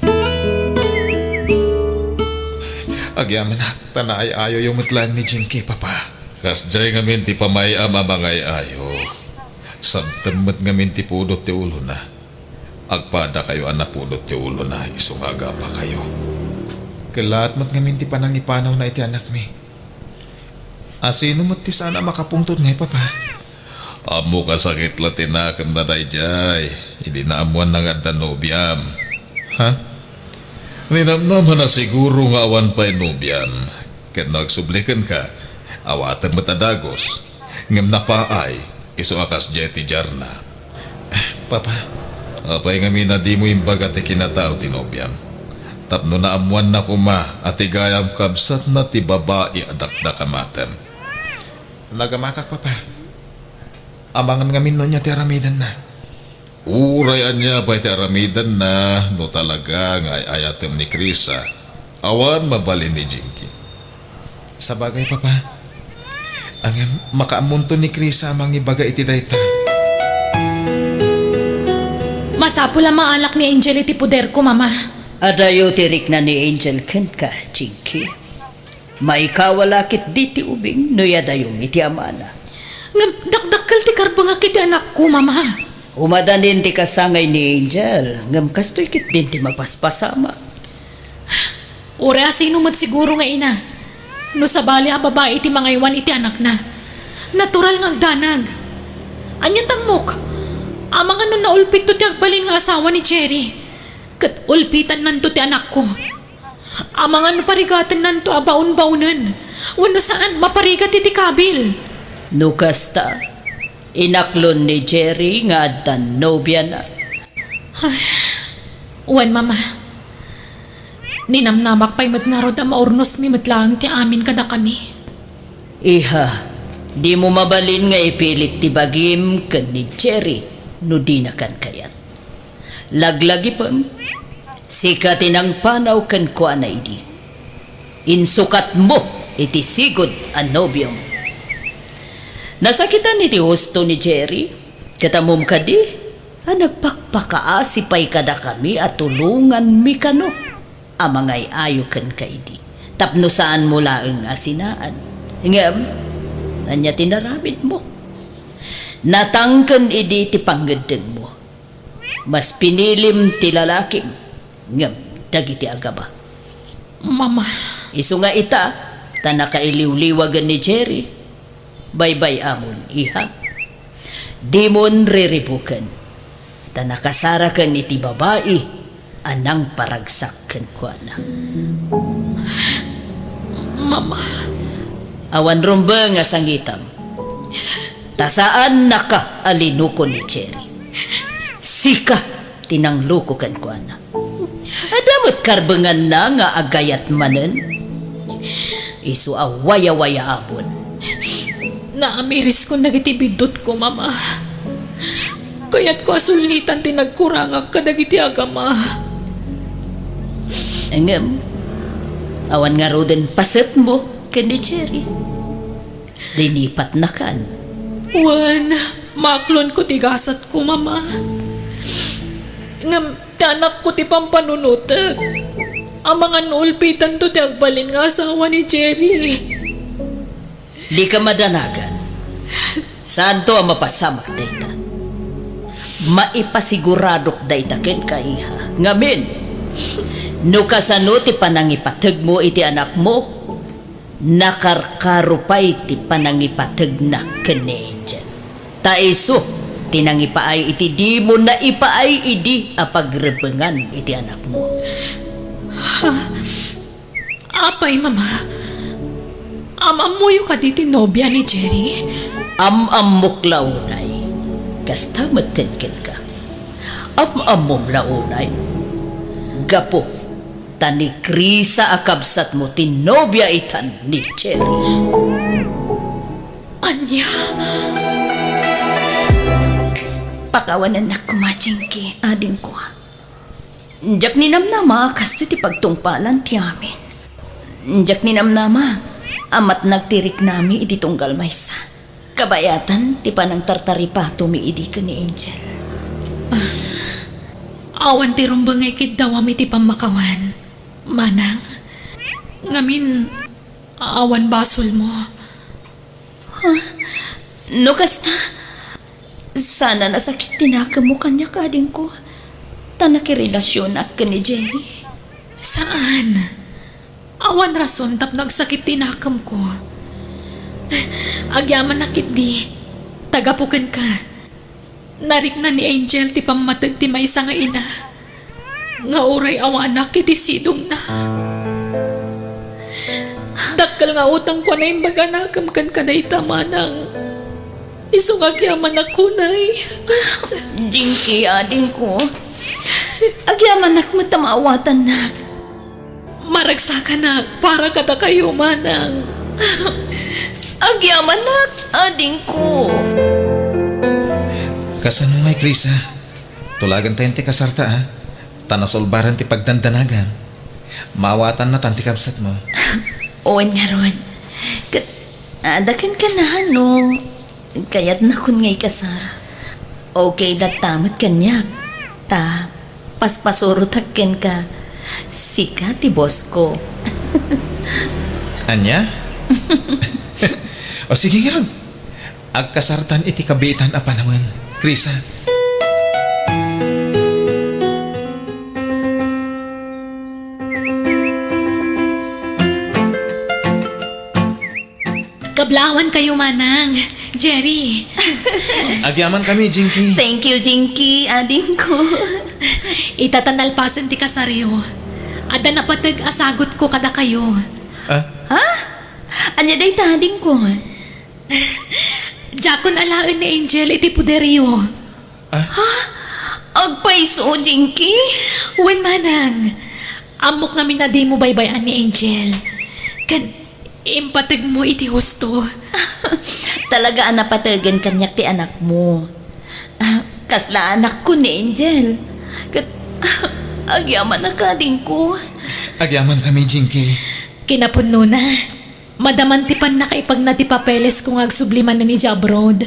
Agyamanak, ta naay-ayoyo met laeng ni Jinky, Papa. Kasdiay ngamin ti pamay-am a mangay-ayo. Sabtem met ngamin ti pudot ti ulona. Agpadakayo a napudot ti ulona isu nga agapakayo. Kellaat met ngamin ti panangipanawna iti anakmi. Asino met ti saan a makapungtot ngay, Papa? Ammok a sakit la ti nakemna daydiay idi naammoanna nga adda nobiam. Ha? Ninamnama na siguro nga awan pay nobiam. Ket no agsubli kenka, awatem met a dagus. Ngem napaay, isu a kasdiay ti diarna. Papa. Apay ngamin a dimo imbaga ti kinatao ti nobiam? Tapno naammoanna koma a ti gayam kabsatna ti babai a dakdakamatem. Nagamakak, Papa. Amangan ngamin no ania ti aramidenna. Uray ania pay ti aramidenna, no talaga nga ay-ayatem ni Krisa, awan mabalin ni Jinky. Sabagay, Papa. Ngem makaammonto ni Krisa a mangibaga iti dayta. Masapul a maalak ni Angel iti poderko, Mama. Adayo ti rikna ni Angel kenka, Jinky. Maikawa la ketdi ti ubing no iyadayom iti amana. Ngem dakdakkel ti karbengak iti anakko, Mama. Umadanin ti kasangay ni Angel, ngem kastoy ketdin ti mapaspasamak. Uray a sino met siguro nga ina, no sabali a babai ti mangaywan iti anakna, natural nga agdanag. Ania ti ammok? Amangan no naulpitto ti agbalin nga asawa ni Jerry, ket ulpitannanto ti anakko. Amangan no parigatennanto a baon-baonen, wenno saan, maparigat iti kabil. No kasta, inaklon ni Jerry nga addan nobiana. Ay, wen, Mama. Ninamnamak pay met ngarud a maurnosmi met laeng ti amin kadakami. Iha, dimo mabalin nga ipilit ti bagim ken ni Jerry no dinakan kayat. Laglagipem, sika ti nangpanaw kenkuana idi. Insukatmo iti sigud a nobiom. Nasakitan iti husto ni Jerry, ket ammom kadi a nagpakpakaasi pay kadakami a tulonganmi kano a mangay-ayo kenka idi tapno saanmo laeng a sinaan. Ngem, ania ti naramidmo? Natangken idi ti pangngeddengmo. Mas pinilim ti lalakim ngem dagiti agama. Mama. Isu nga ita, ta nakailiwliwagen ni Jerry. Baybay-amon, iha. Dimon riribuken, ta nakasaraken iti babai a nangparagsak kenkuana. Mama. Awan rumbeng a sangitam. Ta saannaka a linuko ni Jerry. Sika ti nangluko kenkuana. Adda met karbenganna nga agayat manen. Isu a wayawaya-amon. Naamiriskon dagiti biddutko, Mama. Kayatko a sulnitan ti nagkurangak kadagiti agama. Ngem, awan ngaruden pasetmo ken ni Jerry. Linipatnakan. Wen, maaklonko ti gasatko, Mama. Ngem ti anakko ti pampanunotek. Amangan no ulpitanto ti agbalin nga asawa ni Jerry. Dika madanagan. Saanto a mapasamak dayta. Maipasiguradok dayta kenka, iha. Ngamin, no kasano ti panangipategmo iti anakmo, nakarkaro pay ti panangipategna ken ni Angel. Ta isu ti nangipaay iti dimo naipaay idi a pagrebengan iti anakmo. Ha? Apay, Mama? Am-ammoyo kadi ti nobia ni Jerry? Am-ammok la unay. Kasta metten kenka. Am-ammom la unay. Gapu ta ni Krisa a kabsatmo ti nobia itan ni Jerry. Ania? Pakawanennak koma, Jinky, adingko. Diak ninamnama a kastoy ti pagtungpalan ti amin. Diak ninamnama a matnag ti riknami idi tunggal maysa. Kabayatan ti panangtartaripatomi idi ken ni Angel. Awan ti rumbeng nga ikiddawam iti pammakawan, Manang. Ngamin, awan basolmo. Ha? No kasta, saan a nasakit ti nakemmo kaniak, adingko, ta nakirelasionak ken ni Jerry? Saan. Awan rason tapno agsakit ti nakemko. Agyamanak ketdi, ta gapu kenka. Narikna ni Angel ti pammateg ti maysa nga ina nga uray awanak iti sidongna. Dakkel nga utangko a naimbaganakem kenka dayta, Manang. Isu nga agyamanak, kunay. Jinky, adingko. Agyamanak met ta maawatannak. Maragsakanak para kadakayo, manang. Agyamanak, adingko. Kasano ngay, Krisa? Tulagentayon ti kasarta, a? Ta nasulbaran ti pagdandanagan. Maawatannatan ti kabsatmo. Wen ngarud. Ket, adda kenka no kayatnakon nga ikasar. Okay latta met kaniak. Ta, paspasurotak kenka. Sika ti bossko. Ania? O sige ngarud. Agkasartan iti kabiitan a panawen, Krisa. Kablawan kayo, manang. Jerry. Agyaman kami, Jinky. Thank you, Jinky, adingko. Ita ta nalpasen ti kasaryo, adda napateg a sagutko kadakayo. Ah? Ha? Ania dayta, adingko? Diakon alaen ni Angel iti poderyo. Ah? Ha? Agpayso, Jinky? Wen, manang. Ammok ngamin a dimo baybay-an ni Angel. Ken impategmo iti husto. Talaga a napategen kaniak ti anakmo. Ah, kasla anakko ni Angel. Ket, agyamanak, adingko. Agyaman kami, Jinky. Kinapudnona, madaman ti pannakaipagna ti papelesko nga agsubli manen idiay abroad.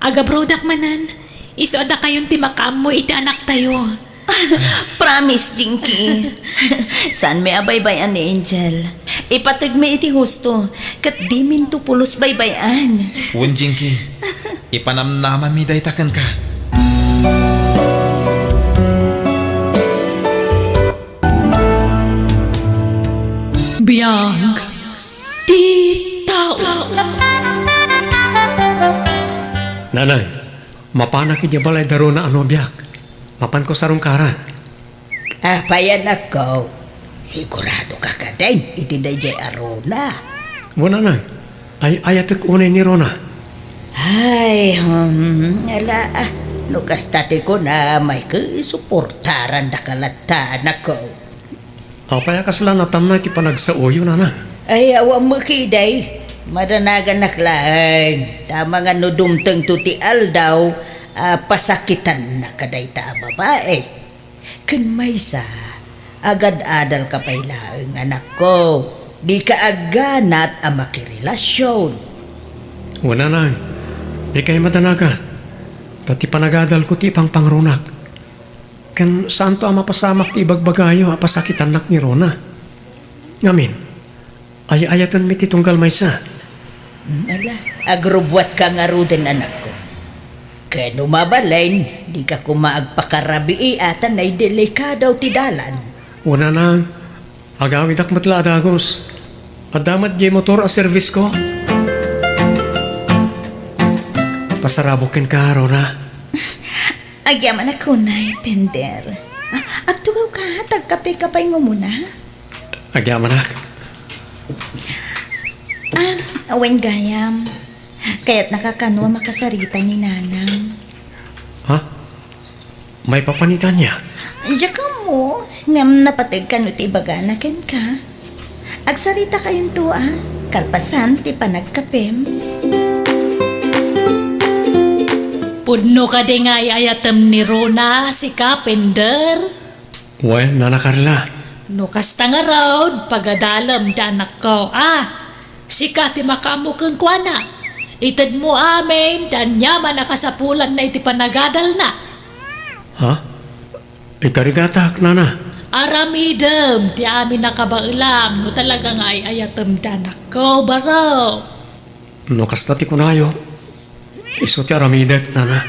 Agabroadak manen, isu a dakayon ti makaammo iti anaktayo. Promise, Jinky. Saanmi a baybay-an ni Angel. Ipategmi iti husto, ket diminto pulos baybay-an. Wen, Jinky. Ipanamnamami dayta kenka. Biag ti tao. Nanang, mapanak idiay balay da Rona a nobiak. Mapanko sarungkaran. Apay, anakko? Siguradoka kadin iti daydiay a Rona? Wen, nanang. Ay-ayatek unay ni Rona. Ay, hmm, ala, ah, no kasta ti kunam, ay, suportarandaka latta, anakko. Apay a kasla natamna ti panagsaoyo, nanang? Ay, awan met ketdi. Madanaganak laeng. Ta amangan no dumtengto ti aldaw a pasakitannak kadayta a babai. Ken maysa, agad-adalka pay laeng, anakko. Dika agganat a makirelasion. Wen, nanang, dikay madanagan. Ta ti panagadalko ti ipangpangrunak. Ken saanto a mapasamak ti ibagbagayo a pasakitannak ni Rona. Ngamin, ay-ayatenmi ti tunggal maysa. Hmm, ala, agrubbuatka ngaruden, anakko. Ken no mabalin, dika koma agpakarabii a ta naidelikado ti dalan. Wen, nanang, agawidak met la a dagus. Adda met diay motor a servisko. Pasarabok kenka, Rona. Agyamanak unay, Pender. Ah, agtugawka, ta agkapeka pay ngumuna. Agyamanak. Ah, wen gayam. Kayatnaka kano a makasarita ni Nanang. Ha? Maipapan ita ania? Diak ammo, ngem napateg kano ti ibagana kenka. Agsaritakayon to, a, kalpasan ti panagkapem. Pudno kadi nga ay-ayatem ni Rona, sika, Pender? Wen, Nana Carla. No kasta ngarud, pagadalem ti anakko, a. Sika ti makaammo kenkuana. Itedmo amin ti aniaman a kasapulanna iti panagadalna. Ha? Ikarigatak, Nana. Aramidem ti amin a kabaelam no talaga nga ay-ayatem ti anakko, baro. No kasta ti kunayo, isu ti aramidek, Nana.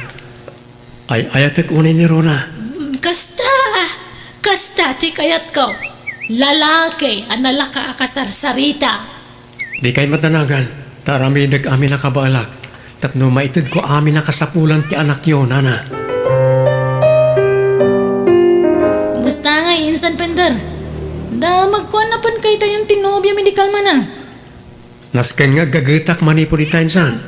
Ay-ayatek unay ni Rona. Mm, kasta, kasta ti kayatko. Lalaki a nalaka a kasarsarita. Dikay madanagan, ta aramidek amin a kabaelak, tapno maitedko amin a kasapulan ti anakyo, Nana. Kumusta ngay insan, Pender? Da, magkuan a pan kaytayon ti nobiam idi kalmana? Nasken nga aggagetak manipud ita insan.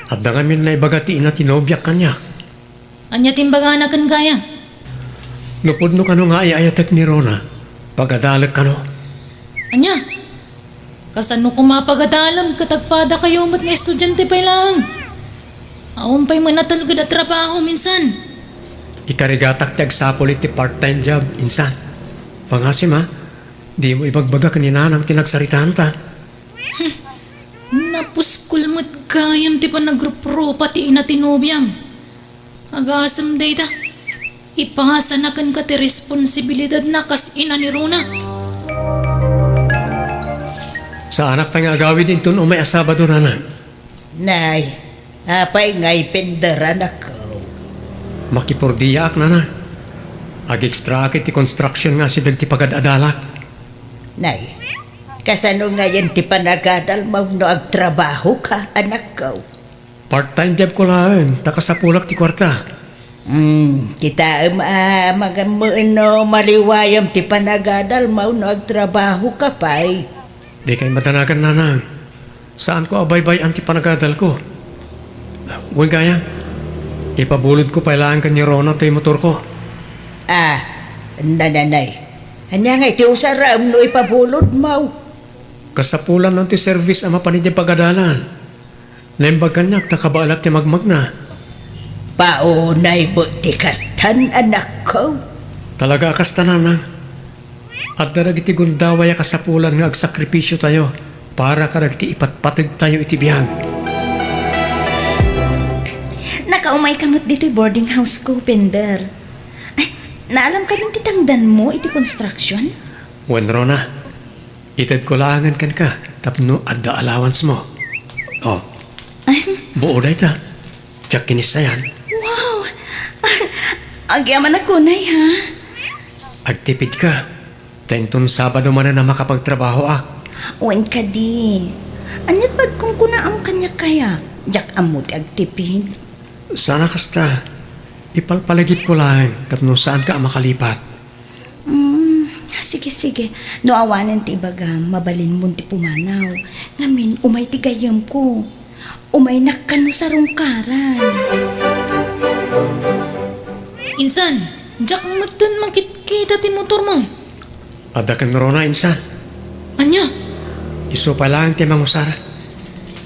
Adda ngamin naibaga ti ina ti nobiak kaniak. Ania ti imbagana ken Gaya? No pudno kano nga ay-ayatek ni Rona, pagadalek kano. Ania? Kasano koma pagadalem ket agpadakayo met nga estudiante pay laeng? Awan pay met natelged a trabaho, insan. Ikarigatak ti agsapul iti part-time job, insan. Pangasim, a, dimo ibagbaga ken ni Nanang ti nagsaritaanta. Napuskol met gayam ti panagruprupa ti ina ti nobiam. Agasem dayta. Ipasana kenka ti responsibilidadna kas ina ni Rona. Saanak pay nga agawid inton umay a Sabado, Nana. Nay, apay ngay Pender, anakko? Makipordiaak, Nana. Agextraak iti construction nga asideg ti pagad-adalak. Nay, kasano ngayen ti panagadalmo no agtrabahoka, anakko? Part-time jobko laeng, ta kasapulak ti kuarta. Hmm, kitaem a, magammoen no maliwayam ti panagadalmo no agtrabahoka pay. Dikay madanagan, Nanang. Saanko a baybay-an ti panagadalko. Wen gayam, ipabulodko pay laeng ken ni Rona toy motorko. Ah, nananay. Ania ngay ti usarem no ipabulodmo? Kasapulanna ti servis a mapan idiay pagadalan. Naimbag kaniak ta kabaelak ti magmagna. Paunay met ti kastan, anakko. Talaga a kasta, Nanang. Adda dagiti gundaway a kasapulan nga agsakripisiotayo para kadagiti ipatpategtayo iti biag. Nakaumayka met ditoy boarding house ko, Pender. Ay, naalam kadin ti tangdanmo iti construction? Wen, Rona. Itedko laengen kenka tapno adda allowance-mo. Oh, ahem, buo dayta. Diak kinissayan. Wow! Agyamanak unay, ha? Agtipidka. Ta inton Sabado manen a makapagtrabahoak. Wen kadi. Ania't pagkunkunaam kaniak kaya? Diak ammo ti agtipid. Saan a kasta. Ipalpalagipko laeng tapno saanka a makalipat. Mm, sige, sige. No awanen ti ibagam, mabalinmon ti pumanaw. Ngamin, umay ti gayyemko. Umaynak kano sarungkaran. Insan, diak metten makitkita ti motormo. Adda ken Rona, insan. Ania? Isu pay laeng ti mangusar.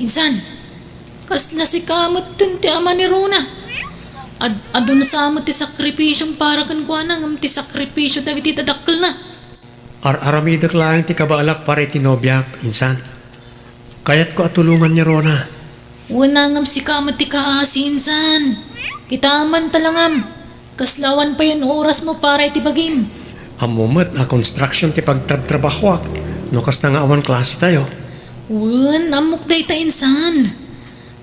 Insan, kasla sika metten ti ama ni Rona. Ad-, adun sa met ti sakripisiom para kenkuana ngem ti sakripisio dagiti dadakkelna. Ar-aramidek laeng ti kabaelak para iti nobiak, insan. Kayatko a tulongan ni Rona. Wen, ngem sika met ti kaasi, insan. Kitaem man talangam. Kasla awan payen orasmo para iti bagim. Ammo met a construction ti pagtrabtrabahoak no kasta nga awan klasetayo. Wen, ammok dayta, insan.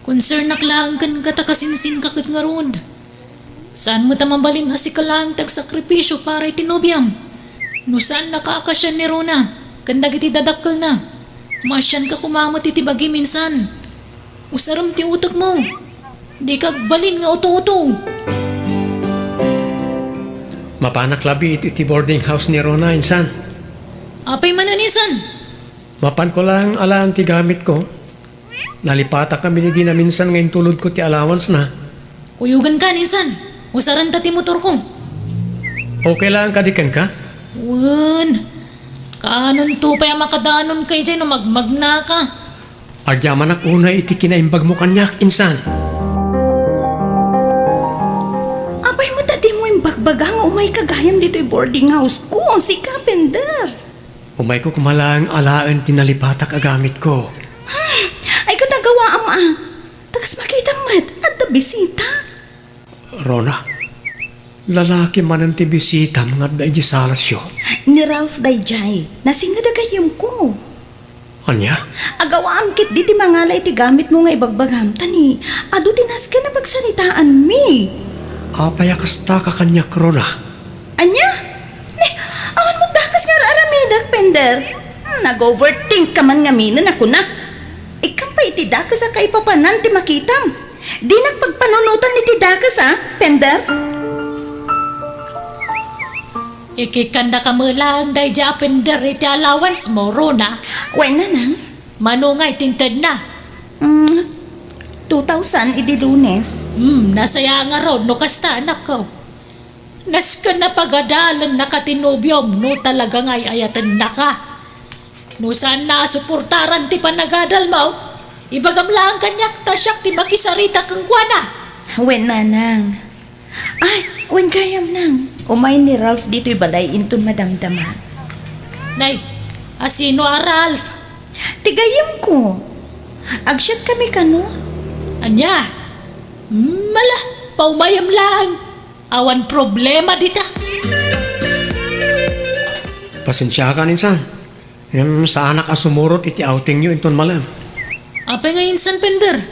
Konsernak laeng kenka ta kasinsinka ket ngarud. Saan met a mabalin a sika laeng ti agsakripisio para iti nobiam. No saannaka a kasian ni Rona ken dagiti dadakkelna, maasianka koma met iti bagim, insan. Usarem ti utekmo. Dika agbalin nga uto-uto. Mapanak labi iti, iti boarding house ni Rona, insan. Apay manen, insan? Mapanko laeng alaen ti gamitko. Nalipatak ngamin idi naminsan nga intulodko ti allowance-na. Kuyogenkan, insan. Usarenta ti motorko. Okay laeng kadi kenka? Wen. Kaanonto pay a makadanonka idiay no magmagnaka? Agyamanak unay iti kinaimbagmo kaniak, insan. Apay met a dimo imbagbaga nga umayka gayam ditoy boarding house-ko, sika, Pender? Umayko koma laeng alaen ti nalipatak a gamitko. Hmm, ay, ket agawaam a. Ta kas makitam met, adda bisita. Rona, lalaki manen ti bisitam nga adda idiay salasyo. Ni Ralph daydiay, nasinged a gayyemko. Ania? Agawaam ketdi ti mangala iti gamitmo nga ibagbagam, ta ni adu ti nasken a pagsaritaanmi. Apay a kastaka kaniak, Rona? Ania? Ni, awan met dakes nga ar-aramidek, Pender. Hmm, nag-overthink ka man ngaminen a kunak. Ikkan pay iti dakes a kaipapanan ti makitam. Dinak pagpanunotan iti dakes, a, Pender? Ikikkannaka met laeng daydiay a Pender iti allowance-mo, Rona. Wen, nanang. Mano nga itintedna? Mm, Two thousand idi Lunes. Hmm, nasaya ngarud no kasta, anakko. Nasken a pagadalennaka ti nobiom no talaga nga ay-ayatennaka. No saanna a suportaran ti panagadalmo, ibagam laeng kaniak ta siak ti makisarita kenkuana. Wen, nanang. Ay, wen gayam, nang. Umay ni Ralph ditoy balay inton madamdama. Nay, asino a Ralph? Ti gayyemko. Agsiatkami kano. Ania? Mala, paumayem laeng. Awan problema dita. Pasensiakan, insan. Ngem saanak a sumurot iti outingyo inton malem. Apay nga insan, Pender?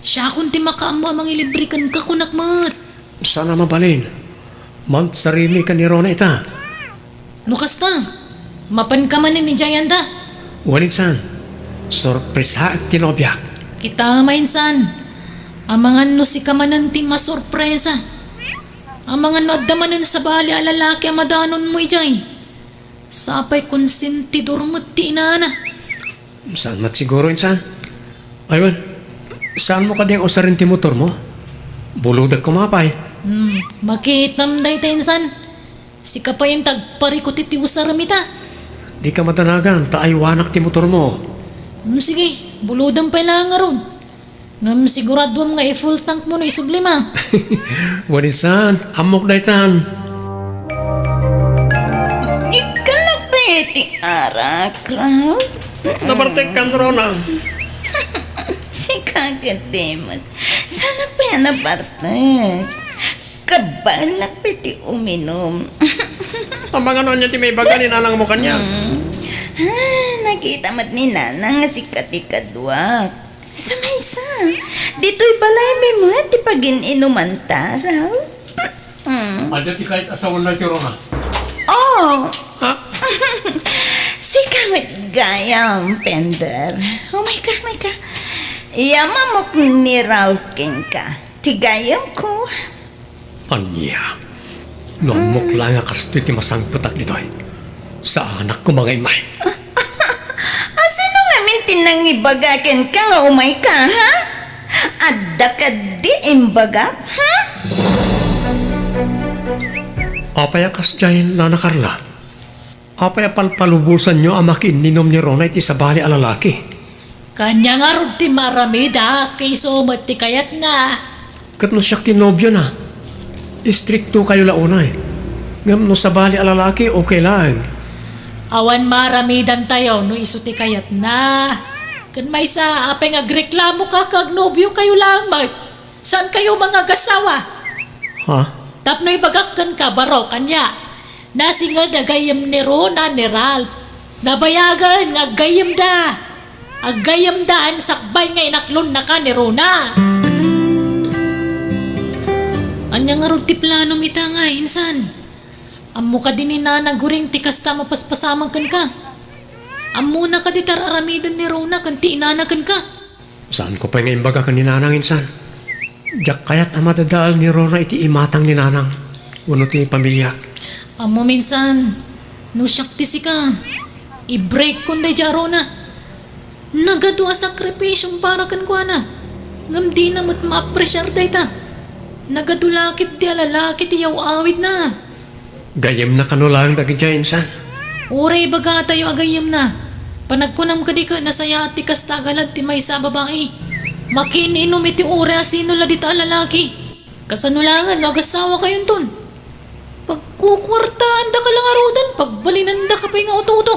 Siakon ti makaammo a mangilibre kenka, kunak met. Saan a mabalin. Magsarimi ken ni Rona ita. No kasta, mapanka manen idiay, anda? Wen, insan. Sorpresaek ti nobiak. Kita nga, insan. Amangan no sika manen ti masorpresa. Amangan no adda manen sabali a lalaki a madanonmo idiay. Sapay konsentidor met ti inana. Saan met siguro, insan? Ay, wen, saanmo kadi nga usaren ti motormo? Bulodek koma pay. Hmm, makitam dayta, insan. Sika pay ti agparikut iti usarem ita. Dika madanagan, ta aywanak ti motormo. Hmm, sige, bulodem pay laeng ngarud. Ngem siguraduem nga i-full tankmo no isublima. Wen, insan, ammok daytan. Ikkannak pay ti arak, Ralph. Nabartekkan, Rona. Sika ketdi met. Saanak pay a nabartek. Kabaelak pay ti uminum. Amangan no ania ti maibaga ni nanangmo kaniak. Mm. Ah, nakita met ni nanang nga sika ti kaduak. Sa maysa, ditoy balaymi met ti pagin-inumanta, Ralph. Mm. Adda ti kayat a sawen daytoy, Rona? Oh. Ha? Sika met gayam, Pender. Umayka, umayka. Iyammok ni Ralph kenka. Ti gayamko. Ania? No ammok laeng a kastoy ti masangpetak ditoy. Saanak koma nga immay. Asino ngamin ti nangibaga kenka nga umayka, ha? Adda kadi imbagak, ha? Apay a kasdiay, Nana Carla? Apay a palpalubosanyo a makiinninum ni Rona iti sabali a lalaki? Kaniak ngarud ti maaramidak, isu met ti kayatna. Ket no siak ti nobiona, istriktokayo la unay. Ngem no sabali a lalaki, okay laeng. Awan maaramidantayo no isu ti kayatna. Ken maysa, apay nga agreklamoka ket agnobiokayo laeng met? Saankayo mangagasawa? Ha? Tapno ibagak kenka, baro, kaniak. Nasinged a gayyem ni Rona ni Ralph. Nabayagen nga aggayyemda. Aggayyemda, sakbay nga inaklonnaka ni Rona. Ania ngarud ti planom ita nga, insan? Ammo kadi ni Nana Guring ti kasta a mapaspasamak kenka? Ammona kadi ti ar-aramiden ni Rona ken ti inana kenka? Saanko pay nga imbaga ken ni Nanang, insan. Diak kayat a madadael ni Rona iti imatang ni Nanang wenno ti pamiliak. Ammom, insan, no siak ti sika, i-break-kon daydiay a Rona. Nagadu a sakripisiom para kenkuana, ngem dina met maapresiar dayta. Nagadu la ketdi a lalaki ti yaw-awidna. Gayyemna kano laeng dagidiay, insan? Uray ibagatayo a gayyemna. Panagkunam kadi ket nasayaat ti kasta a galad ti maysa a babai. Makiin-inum iti uray a sino la dita a lalaki. Kasano laengen no agasawakayonton? Pagkukuartaandaka la ngaruden, pagbalinandaka pay nga uto-uto.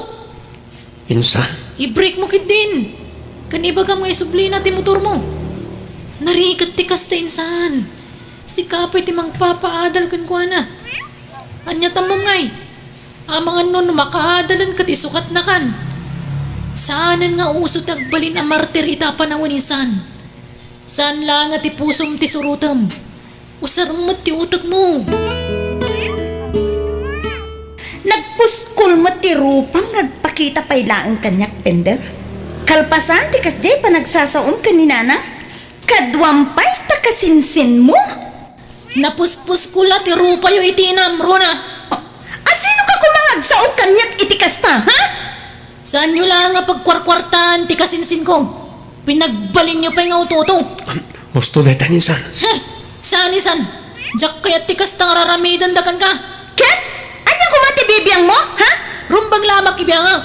Insan? I-break mo ketdin. Ken ibagam nga isublina ti motormo. Narigat ti kasta, insan. Sika pay ti mangpapaadal kenkuana. Ania tammom ngay? Amangan no, no makaadalen ket isukatnakan. Saanen nga uso ti agbalin a martir ita a panawen, insan. Saan la nga ti pusom ti surotem. Usarem met ti utekmo. Nagpuskol met ti rupam nga agpakita pay laeng kaniak, Pender. Kalpasan ti kasdiay panagsasaom ken ni Nana, kaduam pay ta kasinsinmo. Napuspuskol la ti rupayo iti inam, Rona. Asino ka koma nga agsao kaniak iti kasta, ha? Saanyo la nga pagkuarkuartaan ti kasinsinko. Pinagbalinyo pay nga utoto. Husto dayta, insan. Hmm, saan, insan? Diak kayat ti kasta nga raramidendak kenka. Ket? Ania koma ti bibiangmo, ha? Rumbeng la a makibiangak.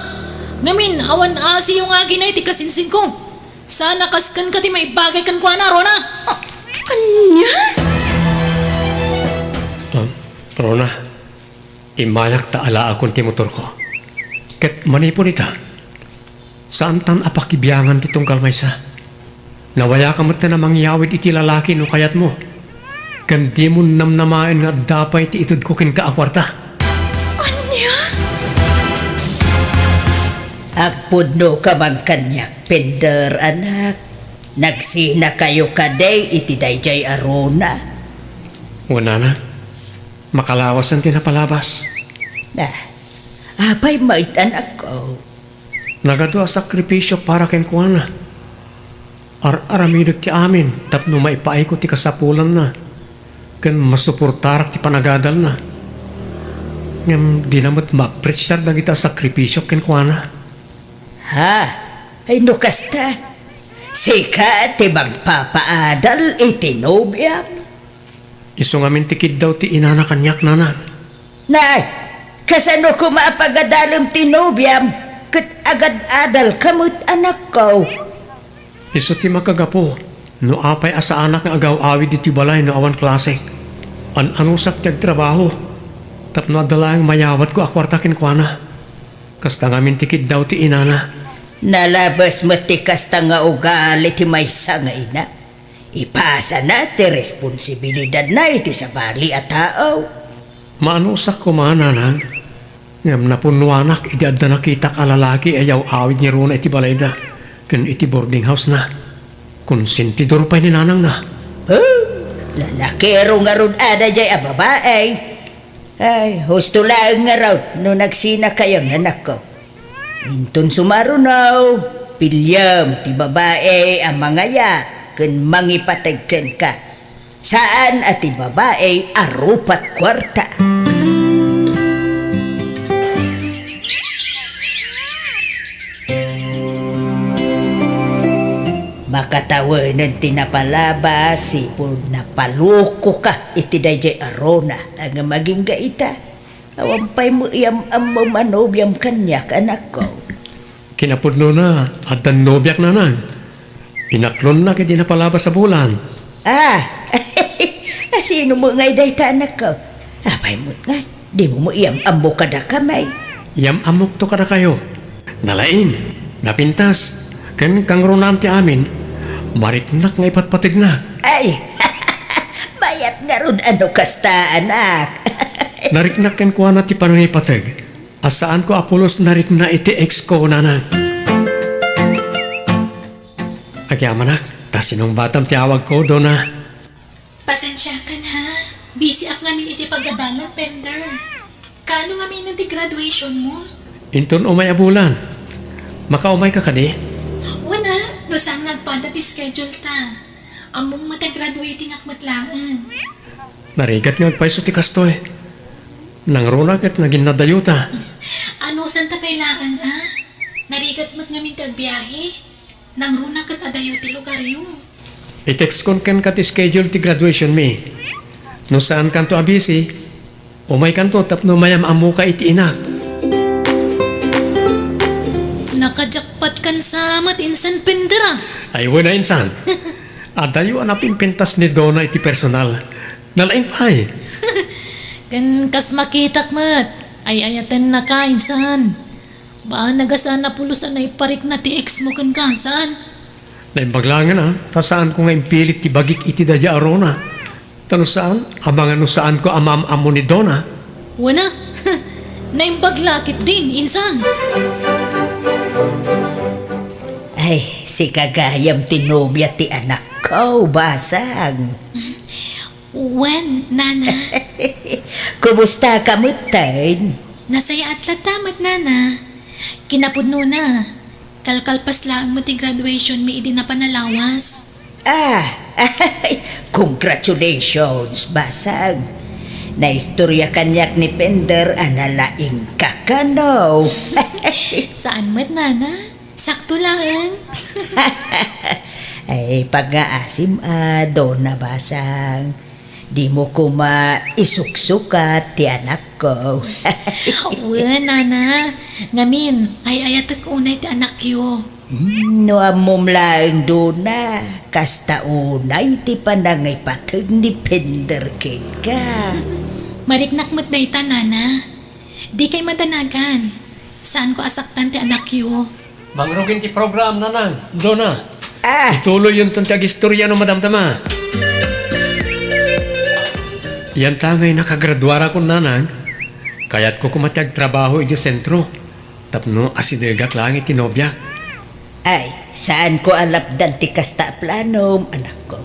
Ngamin, awan asiyo nga aginay ti kasinsingko. Saan a kas kenka ti maibagay kenkuana, Rona. Ania? Ah, Rona, immayak ta alaakon ti motorko. Ket manipud ita, saantan a pakibiangan ti tunggal maysa. Nawayaka metten a mangyawid iti lalaki no kayatmo. Ken dimon namnamaen nga adda pay ti itedko kenka a kuarta. Ania? Agpudnoka man kaniak, Pender, anak. Nagsinakayo kadi iti daydiay a Rona? Wen, anak. Makalawasen ti napalabas. Ah, apay met, anakko? Nagadu a sakripisio para kenkuana. Ar-aramidek ti amin tapno maipaayko ti kasapulanna ken masuportarak ti panagadalna. Ngem dina met maapresiar dagita a sakripisiok kenkuana. Ha? Ay, no kasta, sika ti mangpapaadal iti nobiam? Isu ngamin ti kiddaw ti inana kaniak, nanang. Nay, kasano koma a pagadalem ti nobiam ket agad-adalka met, anakko? Isu ti makagapu no apay a saanak nga agaw-awid iti balay no awan klasek. An-anusak ti agtrabaho tapno adda laeng mayawatko a kuarta kenkuana. Kasta ngamin ti kiddaw ti inana. Nalabes met ti kasta nga ugali ti maysa nga ina. Ipasana ti responsibilidadna iti sabali a tao. Maanusak koma, nanang, ngem napunnoanak idi adda nakitak a lalaki a yaw-awid ni Rona iti balayda ken iti boarding house-na. Konsentidor pay ni nanangna. Huh? Lalakiro ngarud a daydiay a babai. Ay, husto laeng ngarud no nagsinakayon, anakko. Inton sumaruno, piliem ti babai a mangayat ken mangipateg kenka. Saan a ti babai a rupat kuarta. Makatawenen ti napalabas, sipud napalokoka iti daydiay a Rona a nga agingga ita. Awan pay met iyam-ammom a nobiam kaniak, anakko. Kinapudnona, addan nobiak, nanang. Inaklonnak idi napalabas a bulan. Ah, a sino met ngay dayta, anakko? Apay met ngay, dimo met iyam-ammo kadakami? Iyam-ammokto kadakayo. Nalaing, napintas, ken kangrunaan ti amin, mariknak nga ipatpategnak. Ay, mayat ngarud a no kasta, anak. Nariknak kenkuana ti panangipateg a saanko a pulos narikna iti ex ko, nanang. Agyamanak, ta sinungbatam ti awagko, Dona. Pasensiakan, ha? Busy ak ngamin iti pagadalan, Pender. Kaano ngamin ti graduation mo? Inton umay a bulan. Makaumayka kadi? Wen a, no saan nga agpada ti schedule ta. Ammom met a graduating ak met laeng. Narigat nga agpayso ti kastoy. Nangruna ket naginnadayota. Anusanta pay laeng a? Narigat met ngamin ti agbiahe. Nangruna ket adayo ti lugaryo. I-text kon kenka ti schedule ti graduation mi. No saankanto a busy, umaykanto tapno mayam-ammoka iti inak. Nakajakpat kan sa met insan, Pender a. Ay, wen a insan. Adayo a napimpintas ni Dona iti personal. Nalaing pay. Ken kas makitak met, ay-ayatennaka insan. Baan a saan a pulos a naiparikna ti ex mo kenka, saan? Naimbag laengen a, ta saanko nga impilit ti bagik iti daydiay a Rona. Ta no saan, amangan no saanko a maam-ammo ni Dona. Wen a, naimbag la ketdin, insan. Ay, sika gayam ti nobia ti anakko, basang. Wen, nana. Kumustaka metten? Nasayaat latta met, nana. Kinapudnona, kalkalpas laeng met ti graduation mi idi napan a lawas. Ah, congratulations, basang. Naistorya kaniak ni Pender a nalaingka kano. Saan met, nana? Sakto laeng. Ay, pangngaasim a, Dona Basang. Dimo koma isuksukat ti anakko. Wen, Nana. Ngamin, ay-ayatek unay ti anakyo. Hmm, no ammom laeng, Dona, kasta unay ti panangipateg ni Pender kenka. Mariknak met dayta, Nana. Dikay madanagan. Saanko a saktan ti anakyo. Mangrugin ti program, Nanang, Dona. Ah. Ituloyyon ton ti agistorya no madamdama. Yanta ngay nakagraduarakon, Nanang, kayatko koma ti agtrabaho idiay sentro tapno asidegak laeng iti nobiak. Ay, saanko a lapdan ti kasta a planom, anakko.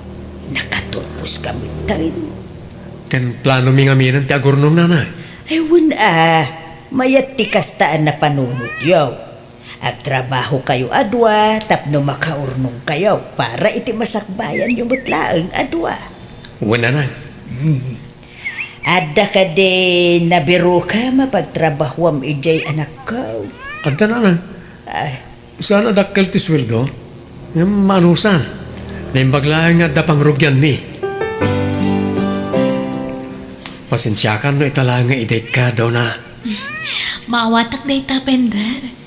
Nakaturposka metten. Ken planomi ngaminen ti agurnong, Nanang. Ay, wen a, mayat ti kasta a napanunotyo. Agtrabahokayo a dua tapno makaurnongkayo para iti masakbayanyo met laeng a dua. Wen, Nanang. Hmm. Adda kadi nabiroka a mapagtrabahoam idiay, anakko? Adda, Nanang. Ay. Saan a dakkel ti sueldo? Ngem maanusan. Naimbag laeng nga adda pangrugianmi. Pasensiakan no ita laeng nga idayka, Dona. Maawatak dayta, Pender.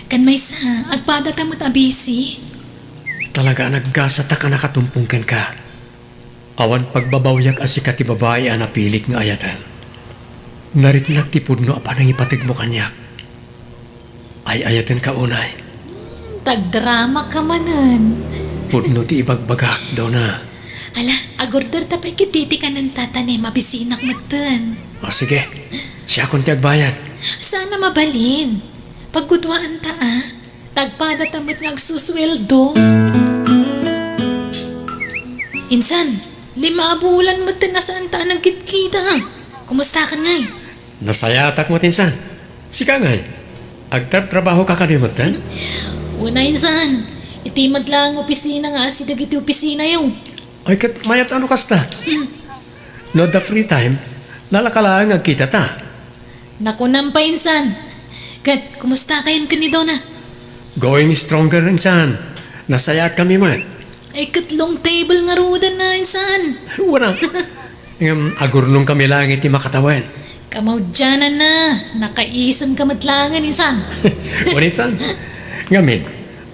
Ken maysa, agpadata met a busy. Talaga a naggasatak a nakatumpong kenka. Awan pagbabawiak a sika ti babai a napilik nga ayaten. Nariknak ti pudno a panangipategmo kaniak. Ay-ayatenka unay. Hmm, tagdramaka manen. Pudno ti ibagbagak, Dona. Ala, agorder ta pay ketdi ti kanen tata ne, mabisinak metten. O, sige. Siakon ti agbayad. Saan a mabalin. Pagguduaanta, a. Tagpadata met nga agsusueldo. Insan, lima a bulan metten a saanta a nagkitkita. Kumustakan ngay? Nasayatak met, insan. Sika ngay, agtartrabahoka kadi metten? Wen a, insan. Iti met laeng opisina nga asideg iti opisinayo. Ay, ket mayat a no kasta. Hmm. No adda free time, nalaka laeng agkitata. Nakunam pay, insan. Ket, kumustakayon ken ni Dona? Going stronger, insan. Nasayaatkami met. Ay, ket long table ngaruden, insan. Wen a. Ngem, agurnongkami laeng iti makatawen. Kamaudiananna, nakaisemka met laengen, insan. Wen, insan. Ngamin,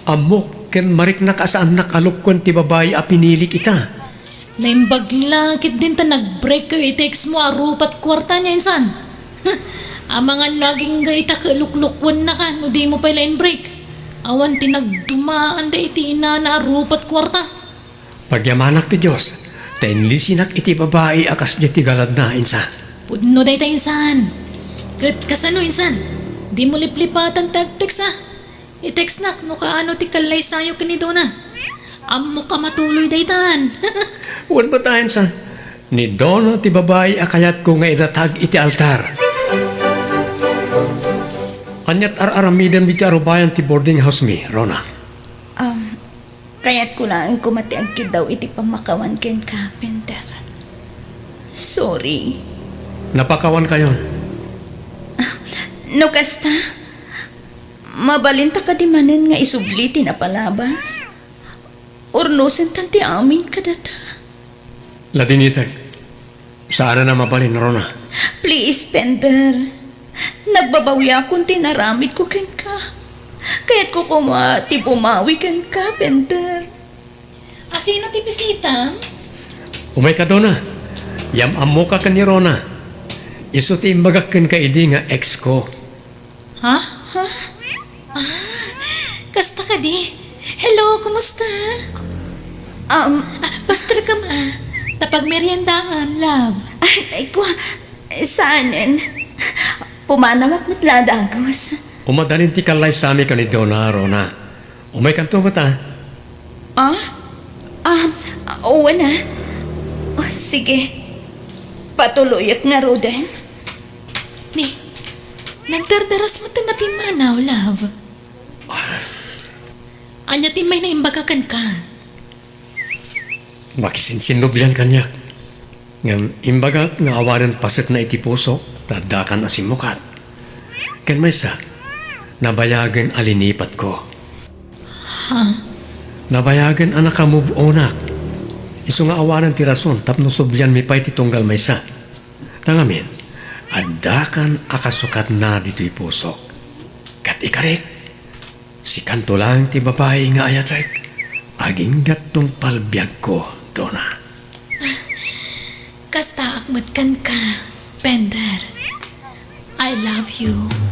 ammok ken mariknak a saannak a lukkuen ti babai a pinilik ita. Naimbag la ketdin ta nag-breakkayo iti ex mo a rupat kuarta nia, insan. Amangan no agingga ita ket luklukuennaka no dimo pay la in-break. Awan ti nagdumaanda iti inana a rupat kuarta. Pagyamanak ti Dios, ta inlisinak iti babai a kasdiay ti galadna, insan. Pudno dayta, insan. Ket kasano, insan? Dimo liplipatan ti agtext, a? I-textnak no kaano ti kallaysayo ken ni Dona. Ammok a matuloy daytan. Wen met a, insan. Ni Dona ti babai a kayatko nga idatag iti altar. Aniat ar-aramidenmi ti arubayan ti boarding house mi, Rona? Um, Kayatko laeng koma ti agkiddaw iti pammakawan kenka, Pender. Sorry. Napakawankayon. Ah, no kasta, mabalinta kadi manen nga isubli ti napalabas? Urnosentan ti amin kadata? Ladingitek. Saan a mabalin, Rona. Please, Pender. Nagbabawiakon ti inaramidko kenka. Kayatko koma ti bumawi kenka, Pender. Asino ti bisitam? Umayka, Dona. Yam-ammoka ken ni Rona. Isu ti imbagak kenka idi nga ex ko. Ha? Ha? Ah, kasta kadi? Hello, kumusta? Um, Ah, pastorkam, ah. Ta pagmeriendaam, love. Ay, ay, kwa, saanen? Pumanawak met la a dagus. Umadanin ti kallaysami ken ni Dona, Rona. Umaykanto met, a. Ah? Ah, wen a. Oh, sige. Patuloyak ngaruden. Ni, nagdardaras met ti napimmanaw, love. Ania ti mayat nga imbaga kenka? Makisinsinnublian kaniak. Ngem imbagak nga awanen pasekna iti puso ta addakan a simmukat. Ken maysa, nabayagen a linipatko. Nabayagen a naka-move onak. Isu nga awanen ti rason tapno sublianmi pay ti tunggal maysa. Ta ngamin, addakan a kasukatna ditoy pusok. Ket ikarik, sikanto laeng ti babai nga ayatek. Aginggat tungpal biagko, Donna. Kastaak met kenka, Pender. I love you.